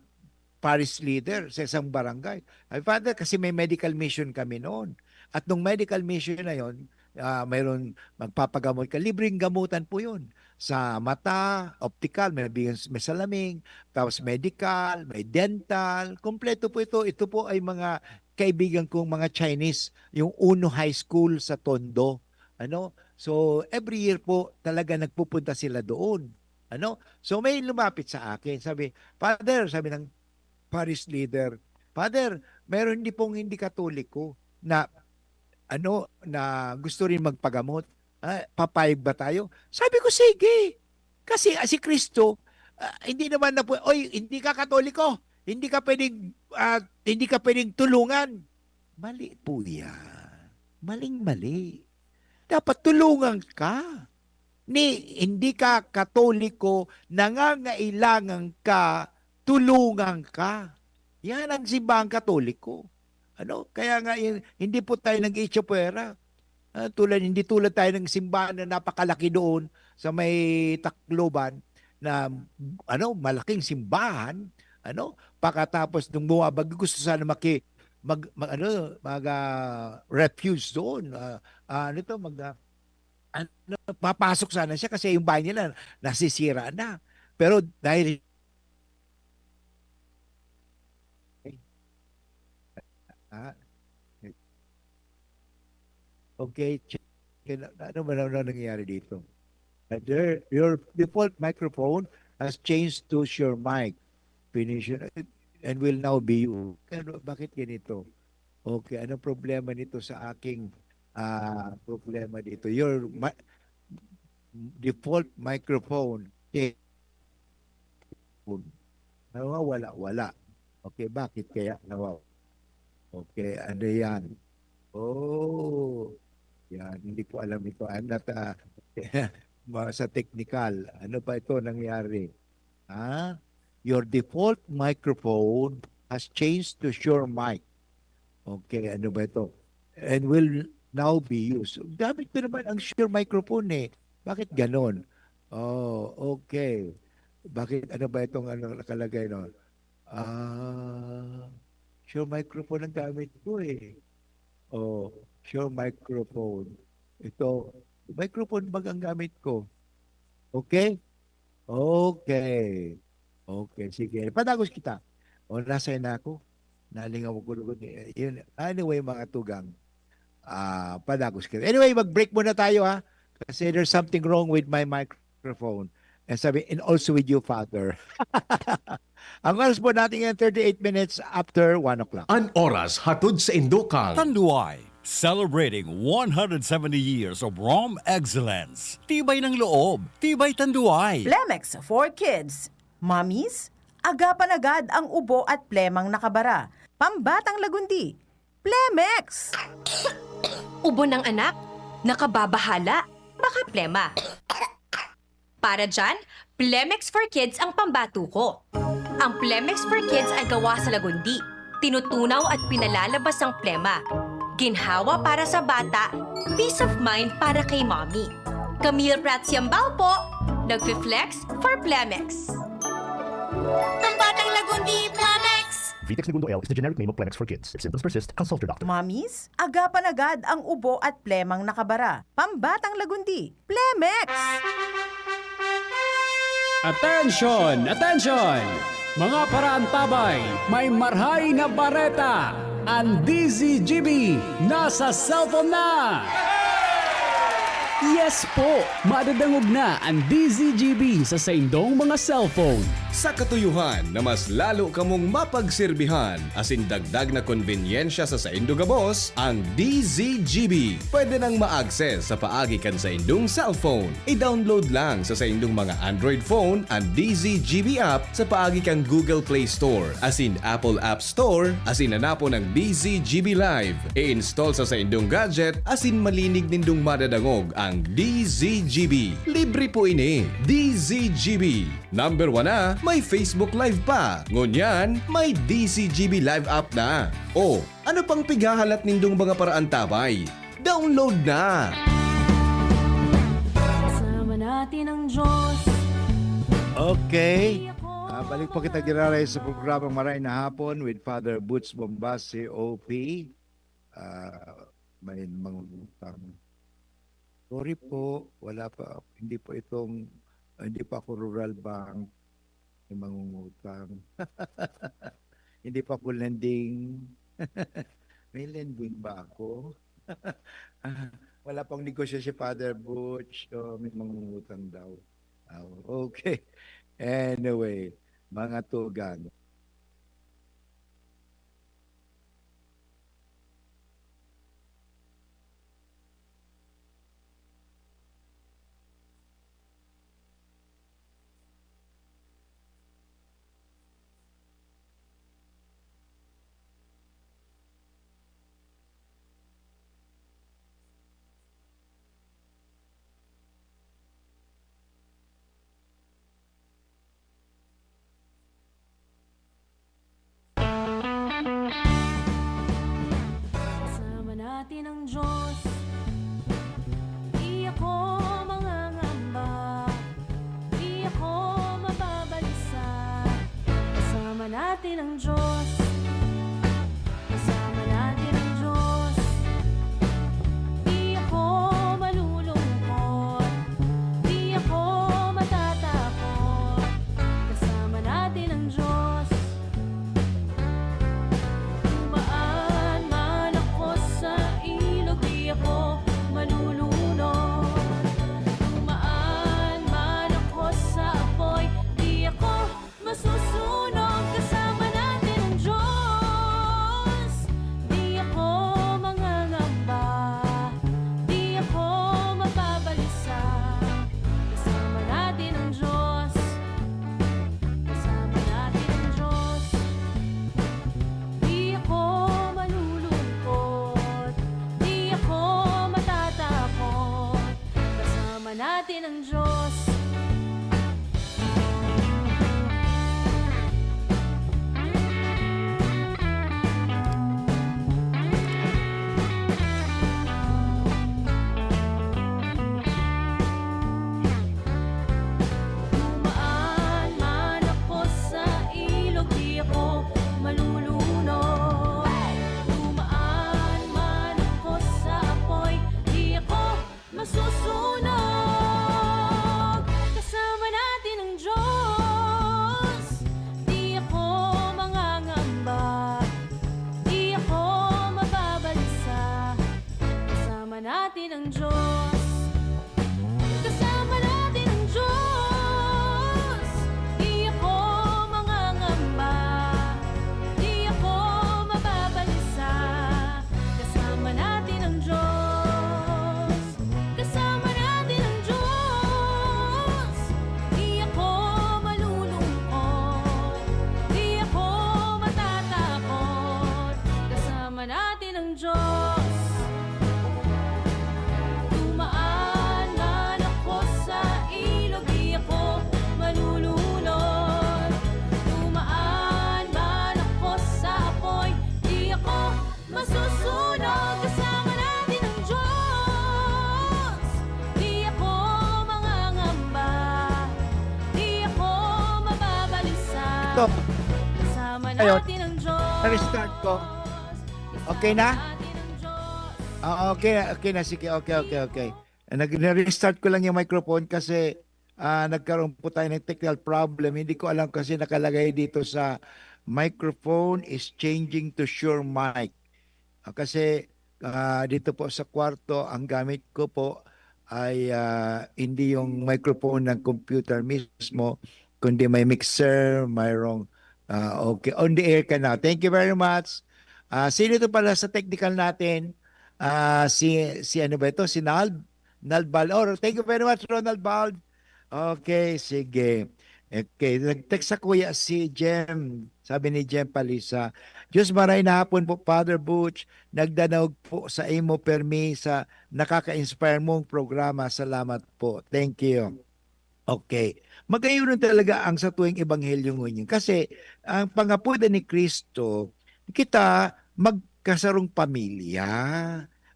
parish leader sa isang barangay. Ay, "Father, kasi may medical mission kami noon." At nung medical mission na yon, ah, mayroon magpapagamot ka, libreng gamutan po yun. Sa mata, optical, may, bigyan, may salamin, tapos medical, may dental, kompleto po ito. Ito po ay mga kaibigan kong mga Chinese, yung Uno High School sa Tondo. Ano? So, every year po, talaga nagpupunta sila doon. Ano? So, may lumapit sa akin. Sabi, "Father," sabi ng parish leader, "Father, meron din pong hindi Katoliko na, ano, na gusto rin magpagamot. Ah, papayag ba tayo?" Sabi ko, "Sige." Kasi, ah, si Cristo, ah, hindi naman na po, "Oy, hindi ka Katoliko. Hindi ka pwedeng, ah, hindi ka pwedeng tulungan." Mali po yan. Maling-mali. Dapat tulungan ka. Ni, hindi ka Katoliko, nangangailangan ka, tulungan ka. Yan ang simbahang Katoliko. Ano? Kaya nga, yun, hindi po tayo nag-iitsapwera. Ah, tulad, hindi tulad tayo ng simbahan na napakalaki doon sa may Tacloban na, ano, malaking simbahan, ano? Pagkatapos nung bumabagyo, gusto sana maki-, mag, mag, ano, mag, ah, refuge doon. Ah, ah, ano to, mag, ah, ano, papasok sana siya kasi yung bahay nila nasisira na. Pero dahil, ah, okay, check. Ano ba na nangyayari dito? Uh, there, your default microphone has changed to Shure mic. Finish it and will now be you. Ano, bakit ganito? Okay, anong problema nito sa aking, ah, problema dito? Your mi-, default microphone. Okay. Nawawala, wala. Okay, bakit kaya nawawala? Okay, ano yan? Oh, yan. Hindi ko alam ito. I'm not, ah, ma-, sa technical. Ano ba ito nangyari? Ha? Your default microphone has changed to Shure mic. Okay, ano ba ito? And will now be used. Gamit ko naman ang Shure microphone eh. Bakit ganon? Oh, okay. Bakit, ano ba itong ano nakalagay, no? Ah, Shure microphone ang gamit ko eh. Oh, Shure microphone. Ito, microphone bag ang gamit ko? Okay? Okay. Okay, sige. Padagos kita. O, nasay na ako. Nalingaw ko lugod eh. Yun. Anyway, mga tugang, ah, padagos kita. Anyway, mag-break muna tayo, ha. Kasi there's something wrong with my microphone. And sabi, and also with you, Father. Ang oras po natin ngayon, thirty-eight minutes after one o'clock. An oras hatod sa Indokang. Tanduay, celebrating one hundred seventy years of Rom excellence. Tibay ng loob, tibay Tanduay. Plemex for Kids. Mommies, agapan agad ang ubo at plemang nakabara. Pambatang Lagundi, Plemex! Ubo ng anak, nakababahala, baka plema. Para dyan, Plemex for Kids ang pambatuko. Ang Plemex for Kids ay gawa sa Lagundi. Tinutunaw at pinalalabas ang plema. Ginhawa para sa bata, peace of mind para kay mommy. Camille Prats Yambao po, nagfi-flex for Plemex. Pambatang Lagundi, Plemex! Vitex Negundo L is the generic name of Plemex for Kids. If symptoms persist, consult your doctor. Mommies, agapan agad ang ubo at plemang nakabara. Pambatang Lagundi, Plemex! Attention! Attention! Mga paraantabay, may marhay na bareta! Ang D Z G B nasa cellphone na! Yes po! Madadangog na ang D Z G B sa saindong mga cellphone. Sa katuyohan na mas lalo kamong mapagserbihan asin dagdag na konbenyensya sa saindo gabos, ang D Z G B pwede nang ma-access sa paagi kan saindong cellphone. I-download lang sa saindong mga Android phone ang D Z G B app sa paagi kan Google Play Store asin Apple App Store asin hanapon ang D Z G B Live. I-install sa saindong gadget asin malinig nindong madadangog ang D Z G B. Libre po ini. D Z G B. Number one na, may Facebook Live pa. Ngunyan, may D Z G B Live app na. O, ano pang pighahalat nindong mga paraantabay? Download na! Kasama natin ang Diyos. Okay. Ah, balik po kita giraray sa programang Maray na Hapon with Father Butch Bombas, C O P. Ah, may mangungutang. Sorry po, wala pa, hindi po itong, hindi pa ako Rural Bank. May mangungutang. Hindi pa ako lending. May lending ba ako? Wala pang negosyo si Father Butch. Oh, may mangungutang daw. Ah, okay. Anyway, mga tugang. Kasama natin ang Diyos. Di ako mangangamba. Di ako mababalisa. Kasama natin ang Diyos. Kasama ng Diyos. Dumaan man ako sa ilog, di ako malulunod. Dumaan man ako sa apoy, di ako masusunog. Kasama natin ang Diyos, di ako mangangamba, di ako mababalisa. Kasama natin ang Diyos. Kasama natin ang Diyos. Di ako mangangamba. Di ako mababalisa. Kasama natin ang Diyos. Kasama natin ang Diyos. Di ako malulungkot. Di ako matatakot. Kasama natin ang Diyos. Dumaan man ako sa ilog, di ako malulunod. Dumaan man ako sa apoy, di ako masusunog. Kasama natin ang Diyos. Di ako mangangamba. Di ako mababalisa. Ito. Kasama Ayun. natin ang Diyos. Na-restart ko. Okay na? Ah, okay, okay na. Sige, okay, okay, okay. Ah, nag-, na-restart ko lang yung microphone kasi, ah, nagkaroon po tayo ng technical problem. Hindi ko alam kasi nakalagay dito sa microphone is changing to Shure mic. Ah, kasi, ah, dito po sa kwarto, ang gamit ko po ay, ah, hindi yung microphone ng computer mismo, kundi may mixer, mayroong, ah, okay. On the air ka na. Thank you very much. Ah, sino ito pala sa technical natin? Ah, si, si ano ba ito? Si Nald? Nald Bal-, oh, thank you very much, Ronald Bald. Okay, sige. Okay, nag-text sa kuya si Jem. Sabi ni Jem Palisa, "Diyos maray na hapon po, Father Butch. Nagdanaog po sa imo permi sa nakaka-inspire mong programa. Salamat po." Thank you. Okay. Magayon talaga ang sa tuwing ebanghelyo ngunyan. Kasi ang pangapodan ni Kristo, kita magkasarong pamilya.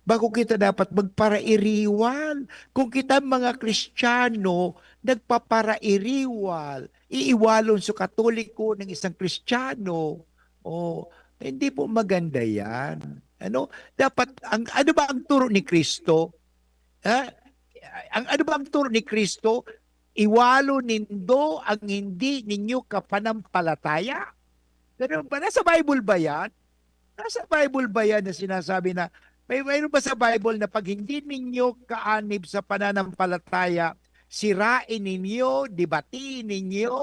Bako kita dapat magparairiwal. Kung kita mga Kristiyano, nagpaparairiwal, iiwalon sa Katoliko ng isang Kristiyano, oh, hindi po maganda yan. Ano? Dapat, ang, ano ba ang turo ni Kristo? Ha? Ang, ano ba ang turo ni Kristo? "Iwalo nindo ang hindi ninyo kapanampalataya." Ganun ba? Nasa Bible ba yan? Nasa Bible ba yan na sinasabi na, may, mayroon ba sa Bible na pag hindi ninyo kaanib sa pananampalataya, sirain ninyo, dibatiin ninyo,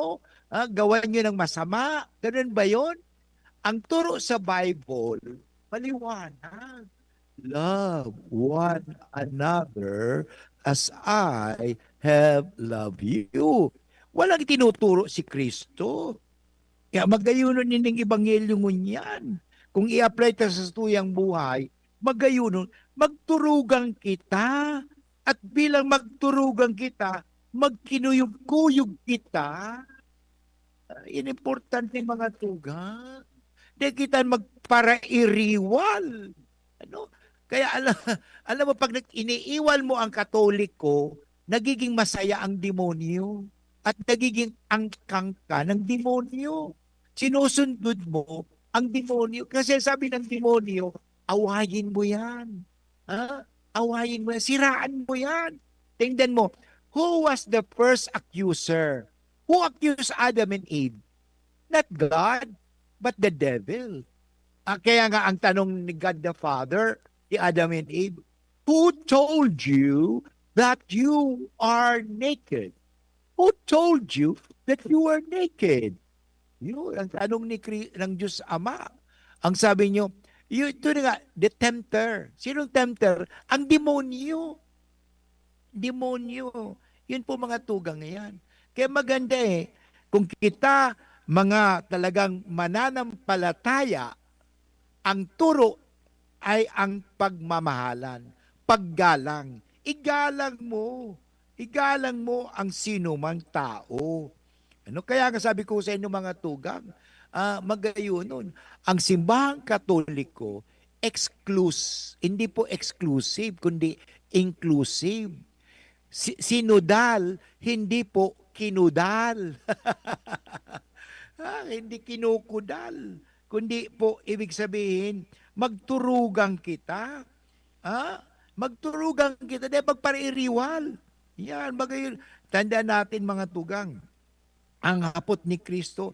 ah, gawan nyo ng masama? Ganun ba yon? Ang turo sa Bible, maliwanag. "Love one another as I have loved you." Walang tinuturo si Kristo. Kaya magayon ning ebanghelyo ngunyan. Kung i-apply ta sa tuyang buhay, magayon, magturugang kita. At bilang magturugang kita, magkinuyog-kuyog kita. Ah, yan importante, mga tugang. Di kita magparairiwal. Ano? Kaya alam, alam mo, pag nag-, iniiwal mo ang Katoliko, nagiging masaya ang demonyo. At nagiging angkang ka ng demonyo. Sinusundod mo ang demonyo. Kasi sabi ng demonyo, "Awayin mo yan. Ha? Awayin mo yan. Siraan mo yan." Tingnan mo, who was the first accuser? Who accused Adam and Eve? Not God, but the devil. Ah, kaya nga ang tanong ni God the Father, kay Adam and Eve, "Who told you that you are naked? Who told you that you are naked?" Yun, ang tanong ni Kri-, ng Diyos Ama. Ang sabi niyo, yun, ito na nga, the tempter. Sinong tempter? Ang demonyo. Demonyo. Yun po, mga tugang, yan. Kaya maganda eh, kung kita, mga talagang mananampalataya, ang turo ay ang pagmamahalan, paggalang. Igalang mo. Igalang mo ang sinumang tao. Ano? Kaya nga sabi ko sa inyo, mga tugang, ah, magayonon, ang simbahang Katoliko, exclus-, hindi po exclusive, kundi inclusive. Si-, sinodal, hindi po kinudal. Ah, hindi kinukudal, kundi po, ibig sabihin, magturugang kita. Ah, magturugang kita, di magparairiwal. Yan, magayon. Tandaan natin, mga tugang, ang hapot ni Kristo,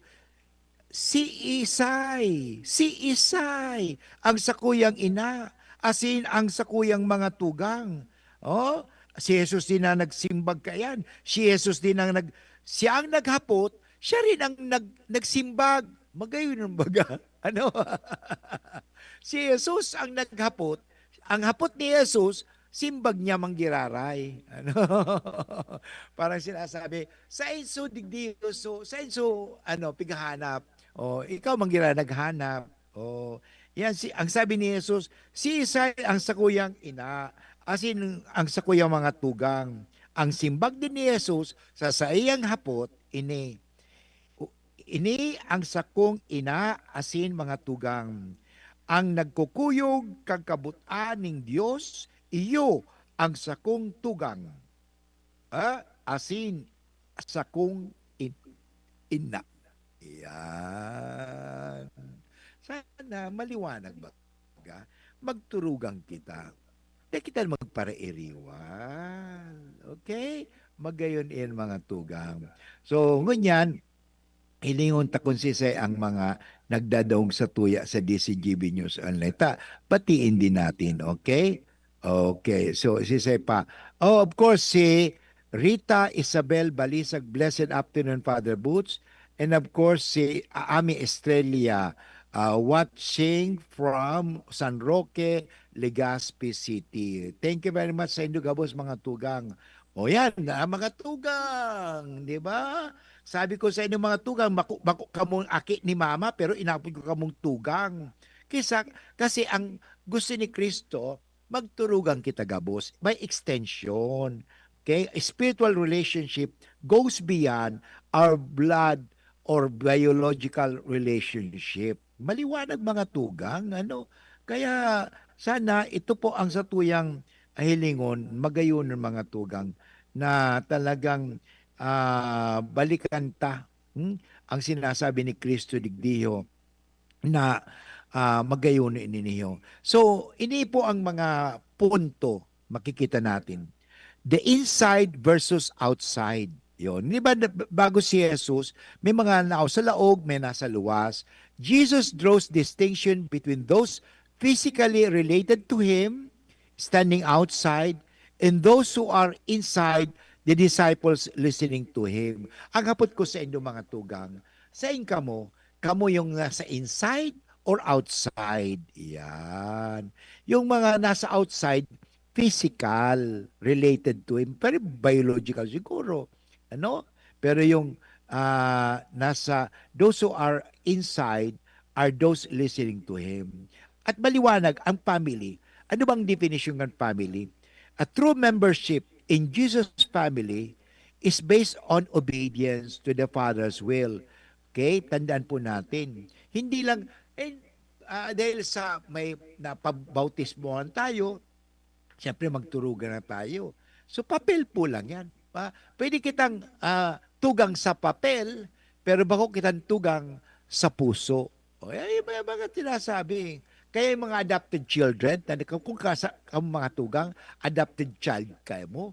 "Si Isay, si Isay, ang sakuyang ina, asin ang sakuyang mga tugang." Oh, si Jesus din ang nagsimbag kaiyan. Si Jesus din ang nag-, siya ang naghapot, siya rin ang nag-, nagsimbag. Magayon ang baga. Ano? Si Jesus ang naghapot. Ang hapot ni Jesus, simbag niya manggiraray. Ano? Parang sinasabi, "Sainso digdi, so, sainso, ano, pighahanap? O, ikaw mangira naghanap." O, yan si, ang sabi ni Jesus, "Si Isay ang sakuyang ina, asin ang sakuyang mga tugang." Ang simbag din ni Jesus sa saiyang hapot, ini, u-, "Ini ang sakong ina asin mga tugang. Ang nagkukuyog kan kabot-an nin Dios, iyo ang sakong tugang, ah, asin sakong in-, ina." Yan. Sana maliwanag ba? Magturugang kita. Di kita magparairiwal. Okay? Magayon iyan, mga tugang. So, ngunyan, hilingon ta kung sisay ang mga nagdadaog sa tuya sa D C G B News Online. Ta, batiin din natin, okay? Okay, so sisay pa. Oh, of course, si Rita Isabel Balisag, "Blessed afternoon, Father Boots." And of course, si A-, Ami Estrella, ah, watching from San Roque, Legazpi City. Thank you very much sa indo gabos, mga tugang. O yan, ah, mga tugang, di ba? Sabi ko sa inyo, mga tugang, bako, bako kamong aki ni mama, pero inapod ko kamong tugang. Kisa, kasi ang gusto ni Kristo, magturugang kita gabos. May extension. Okay? Spiritual relationship goes beyond our blood or biological relationship. Maliwanag, mga tugang, ano? Kaya sana ito po ang satuyang hilingon, magayon, mga tugang, na talagang, ah, balikan ta, hmm, ang sinasabi ni Cristo digdiho na, ah, magayon ini niyo. So, ini po ang mga punto makikita natin. The inside versus outside. Yun. Di ba, na-, bago si Jesus, may mga nao sa laog, may nasa luwas. Jesus draws distinction between those physically related to him, standing outside, and those who are inside, the disciples listening to him. Ang hapot ko sa indo, mga tugang, sain kamo? Kamo yung nasa inside or outside? Yan. Yung mga nasa outside, physical, related to him, pero biological siguro. Ano? Pero yung, ah, nasa, those who are inside are those listening to him. At maliwanag ang family. Ano bang definition ng family? A true membership in Jesus' family is based on obedience to the Father's will. Okay? Tandaan po natin. Hindi lang, eh, ah, dahil sa may napabautismohan tayo, siyempre magturugan na tayo. So, papel po lang yan. Pa, pwede kitang, ah, tugang sa papel, pero bako kitang tugang sa puso. O, yan yung mga, mga sinasabi. Kaya yung mga adopted children, tanda ka, kung kasa, ang mga tugang, adopted child kayo mo.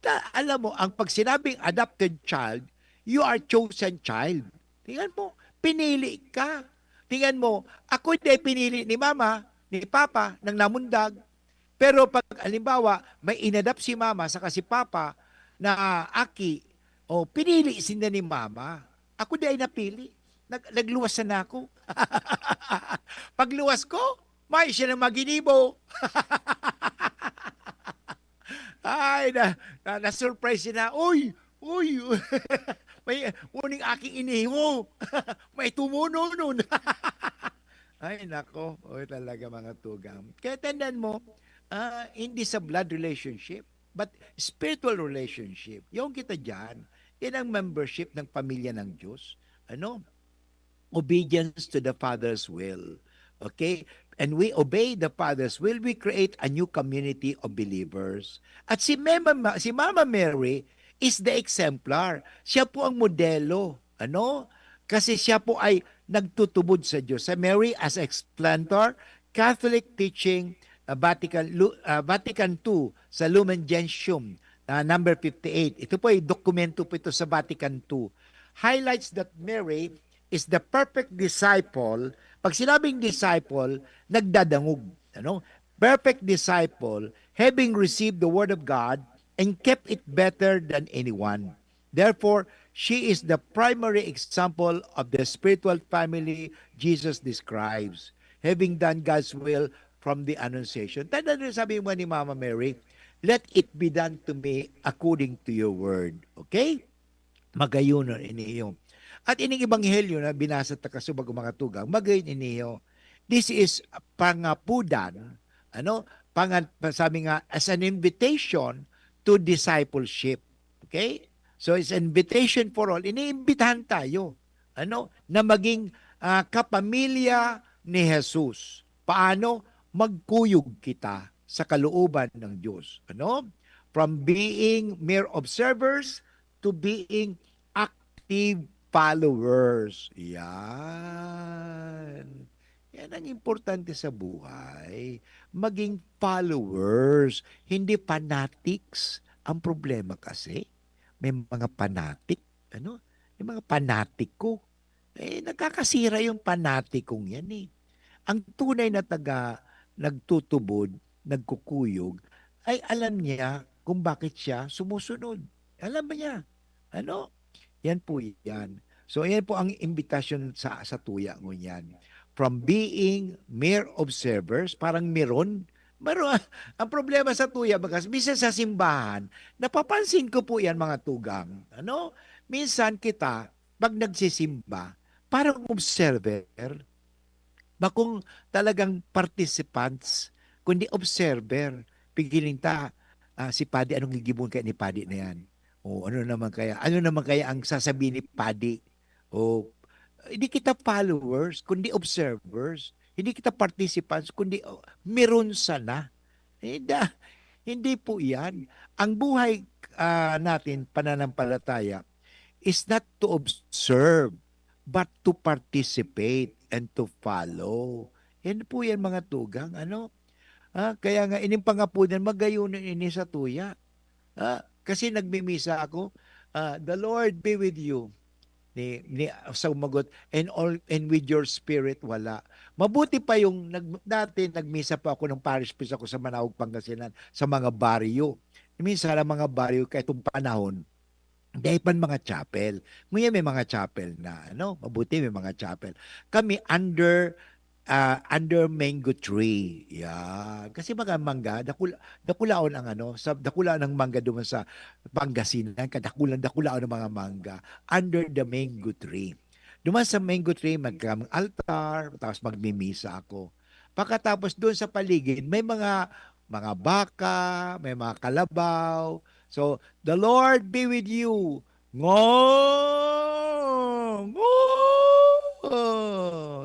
Ta, alam mo, ang pag sinabing adopted child, you are chosen child. Tingnan mo, pinili ka. Tingnan mo, ako hindi pinili ni mama, ni papa, nang namundag. Pero pag, halimbawa, may inadapt si mama saka si papa na aki, o pinili sinda ni mama. Ako di ay napili. Nag-, nagluwas na ako. Pagluwas ko, may siya na maginibo. Ay, na, na, na-surprise sila. "Uy! Uy! May uning aking iniho! May tumunonon!" Ay, nako. Oy, talaga, mga tugang. Kaya tandaan mo, ah, hindi sa blood relationship. But spiritual relationship, yung kita dyan, yan ang membership ng pamilya ng Diyos. Ano? Obedience to the Father's will. Okay? And we obey the Father's will, we create a new community of believers. At si Mama, si Mama Mary is the exemplar. Siya po ang modelo. Ano? Kasi siya po ay nagtutubod sa Diyos. Sa Mary as Explantor, Catholic Teaching, uh, Vatican, Lu- uh, Vatican two, sa Lumen Gentium, uh, number fifty-eight. Ito po ay dokumento po ito sa Vatican two. Highlights that Mary is the perfect disciple. Pag sinabing disciple, nagdadangog. Ano? Perfect disciple, having received the word of God and kept it better than anyone. Therefore, she is the primary example of the spiritual family Jesus describes, having done God's will from the Annunciation. Tanda nyo, sabi mo ni Mama Mary, "Let it be done to me according to your word." Okay? Magayon ini iyo. At ining ebanghelyo na binasa ta kasubago, mga tugang, magayon ini iyo. This is pangapudan, ano, pangan-, sabi nga, as an invitation to discipleship. Okay? So, it's an invitation for all. Iniimbitahan tayo, ano, na maging, ah, kapamilya ni Jesus. Paano? Magkuyog kita sa kalooban ng Diyos. Ano? From being mere observers to being active followers. Yan. Yan ang importante sa buhay. Maging followers, hindi fanatics. Ang problema kasi, may mga fanatic, ano? May mga fanatiko. Eh, nagkakasira yung fanatikong yan eh. Ang tunay na taga, nagtutubod, nagkukuyog, ay alam niya kung bakit siya sumusunod. Alam niya. Ano? Yan po yan. So, yan po ang imbitasyon sa, sa tuya ngunyan. From being mere observers, parang meron, meron, ang problema sa tuya, bagas, minsan sa simbahan, napapansin ko po yan, mga tugang. Ano? Minsan kita, pag nagsisimba, parang observer. Bakong talagang participants, kundi observer. Pigiling ta, ah, si Padi, anong gigibohon kaya ni Padi na yan? O ano naman kaya? Ano naman kaya ang sasabihin ni Padi? O, hindi kita followers, kundi observers. Hindi kita participants, kundi, oh, meron sana. Eh, da-, hindi po yan. Ang buhay, ah, natin, pananampalataya, is not to observe, but to participate and to follow. Yan po yan, mga tugang, ano? Ah, kaya nga, ining pangapunan, magayon ini sa tuya. Ah, kasi nagmimisa ako, ah, "The Lord be with you." Ni, ni, sumagot, "And all, and with your spirit," wala. Mabuti pa yung nag-, dati nagmisa pa ako ng parish priest ako sa Manaog, Pangasinan, sa mga baryo. Minsan, ang mga baryo, kahit itong panahon, dai pa mga chapel. Ngunyan may mga chapel na, ano, mabuti may mga chapel. Kami under, ah, under mango tree. Yan. Kasi mga mangga, dakula-, dakulaon ang ano, sa dakulaon ng mangga duman sa Pangasinan, kadakulan-dakulaon ng mga mangga under the mango tree. Duman sa mango tree, magkamang altar, tapos magmimisa ako. Pagkatapos doon sa paligid, may mga, mga baka, may mga kalabaw. So, "The Lord be with you." Ngo! Ngo!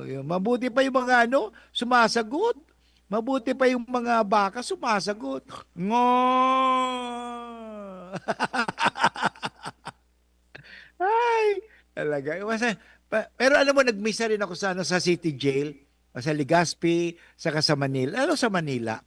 Yun. Mabuti pa yung mga ano, sumasagot. Mabuti pa yung mga baka, sumasagot. Ngo! Ay, talaga. Iwasan, pa-, pero alam mo, nagmisa rin ako sa, ano, sa City Jail, sa Legazpi, saka sa Manila. Lalo sa Manila,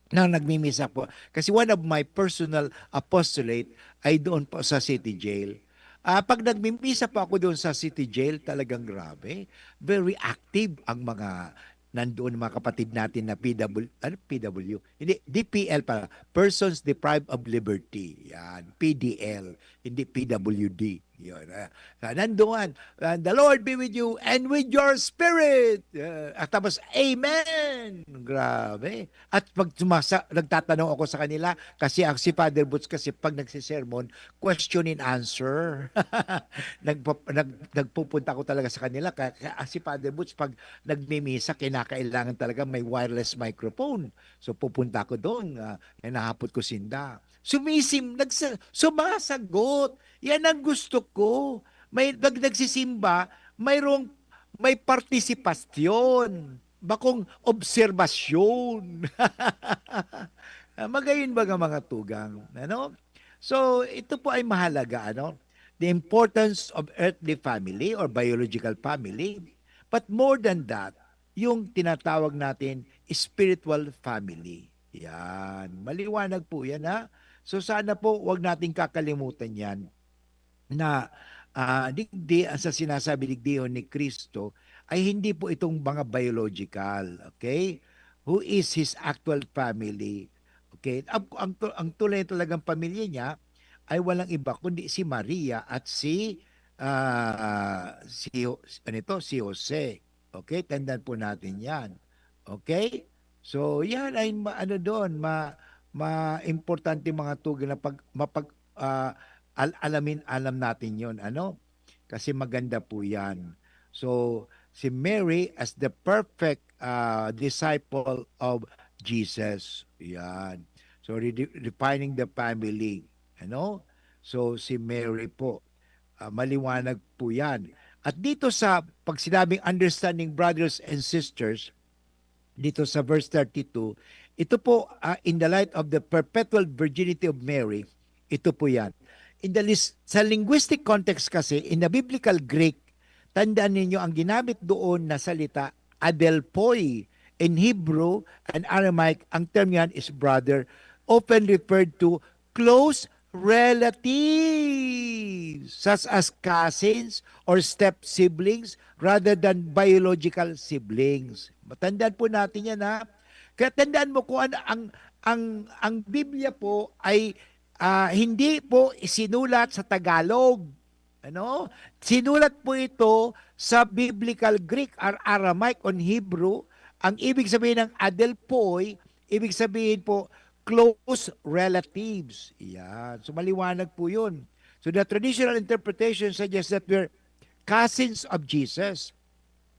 na nagmimisa po. Kasi one of my personal apostolate ay doon po sa City Jail. Ah, pag nagmimisa po ako doon sa City Jail, talagang grabe. Very active ang mga nandoon, mga kapatid natin na P W, ano, P W? Hindi, D P L pala. Persons Deprived of Liberty. Yan, P D L, hindi P W D. Yun, ah, ah, nandoon, ah, "The Lord be with you and with your spirit." Ah, at tapos, "Amen!" Grabe. At pag sumasa-, nagtatanong ako sa kanila, kasi ang si Father Boots kasi pag nagsisermon, question and answer. Nagpa-, nag-, nagpupunta ako talaga sa kanila. Kaya, kaya si Father Boots, pag nagmimisa, kinakailangan talaga may wireless microphone. So, pupunta ako doon, ah, hinahapot ko sinda. Sumisim-, nagsa-, sumasagot. Yan ang gusto ko. May, pag nagsisimba, mayroong, may partisipasyon. Bakong obserbasyon. Ah, magayon baga, mga tugang, ano? So, ito po ay mahalaga, ano? The importance of earthly family or biological family. But more than that, yung tinatawag natin spiritual family. Yan. Maliwanag po yan, ha? So, sana po wag nating kakalimutan yan na, ah, digdi, sa sinasabi digdi ni Cristo ay hindi po itong mga biological, okay? Who is his actual family? Okay? Ang, ang, tu-, ang tunay talagang pamilya niya ay walang iba kundi si Maria at si, ah, si Jo-, ano ito? Si Jose. Okay? Tandaan po natin yan. Okay? So, yan ay ma-, ano doon, ma-, ma-, importante mga tugon na pag, mapag-, ah, al-, alamin, alam natin yon, ano? Kasi maganda po yan. So, si Mary as the perfect, ah, disciple of Jesus. Yan. So, rede-, redefining the family. Ano? So, si Mary po, ah, maliwanag po yan. At dito sa pag sinabing understanding brothers and sisters, dito sa verse thirty-two, ito po, ah, in the light of the perpetual virginity of Mary, ito po yan. In the lis-, sa linguistic context kasi, in the biblical Greek, tandaan ninyo ang ginamit doon na salita, adelphoi. In Hebrew and Aramaic, ang term yan is brother, often referred to close relatives, such as cousins or step siblings rather than biological siblings. Matandaan po natin yan, ha. Kaya tandaan mo kung ano ang, ang, ang Biblia po ay, ah, hindi po sinulat sa Tagalog. Ano? Sinulat po ito sa Biblical Greek or Aramaic on Hebrew. Ang ibig sabihin ng adelphoi, ibig sabihin po, close relatives. Yan. So, maliwanag po yun. So, the traditional interpretation suggests that we're cousins of Jesus.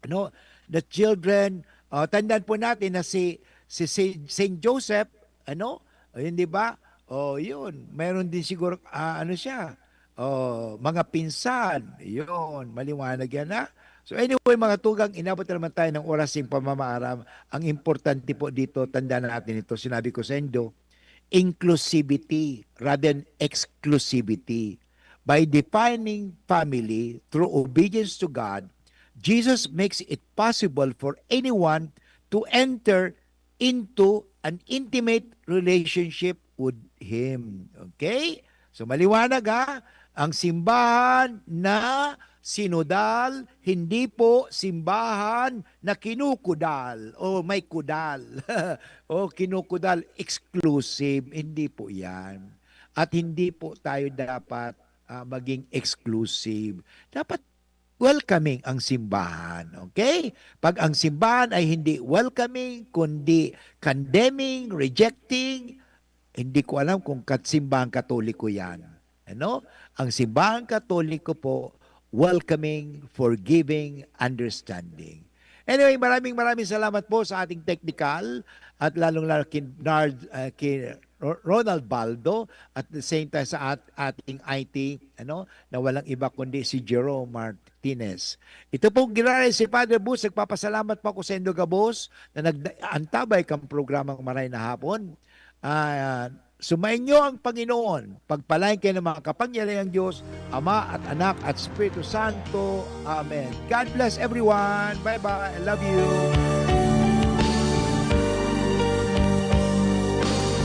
Ano? The children, ah, tandaan po natin na si, si, si Saint Joseph, ano? O, yun, di ba? O, yun. Mayroon din siguro, ah, ano siya? O, mga pinsan. Yun. Maliwanag yan, ha? So, anyway, mga tugang, inabot na naman tayo ng oras ng pamamaaram. Ang importante po dito, tandaan natin ito. Sinabi ko sa indo, inclusivity rather than exclusivity. By defining family through obedience to God, Jesus makes it possible for anyone to enter into an intimate relationship with Him. Okay? So, maliwanag, ha? Ang simbahan na sinodal, hindi po simbahan na kinukudal o may kudal o kinukudal, exclusive. Hindi po yan. At hindi po tayo dapat, ah, maging exclusive. Dapat welcoming ang simbahan, okay? Pag ang simbahan ay hindi welcoming, kundi condemning, rejecting, hindi ko alam kung kat-, simbahang Katoliko yan. Ano? Ang simbahang Katoliko po, welcoming, forgiving, understanding. Anyway, maraming, maraming salamat po sa ating technical at lalong-lalo kin Nard, ah, kin Ro-, Ronald Baldo, at the same time sa at-, ating I T, ano, na walang iba kundi si Jerome Martinez. Ito pong giraray si Father Boots, nagpapasalamat po ako sa indo gabos na nag-, antabay kang programang Maray na Hapon. Ah, sumainyo ang Panginoon. Pagpalain kayo ng mga kapangyarihang Diyos, Ama at Anak at Espiritu Santo. Amen. God bless everyone. Bye-bye. I love you.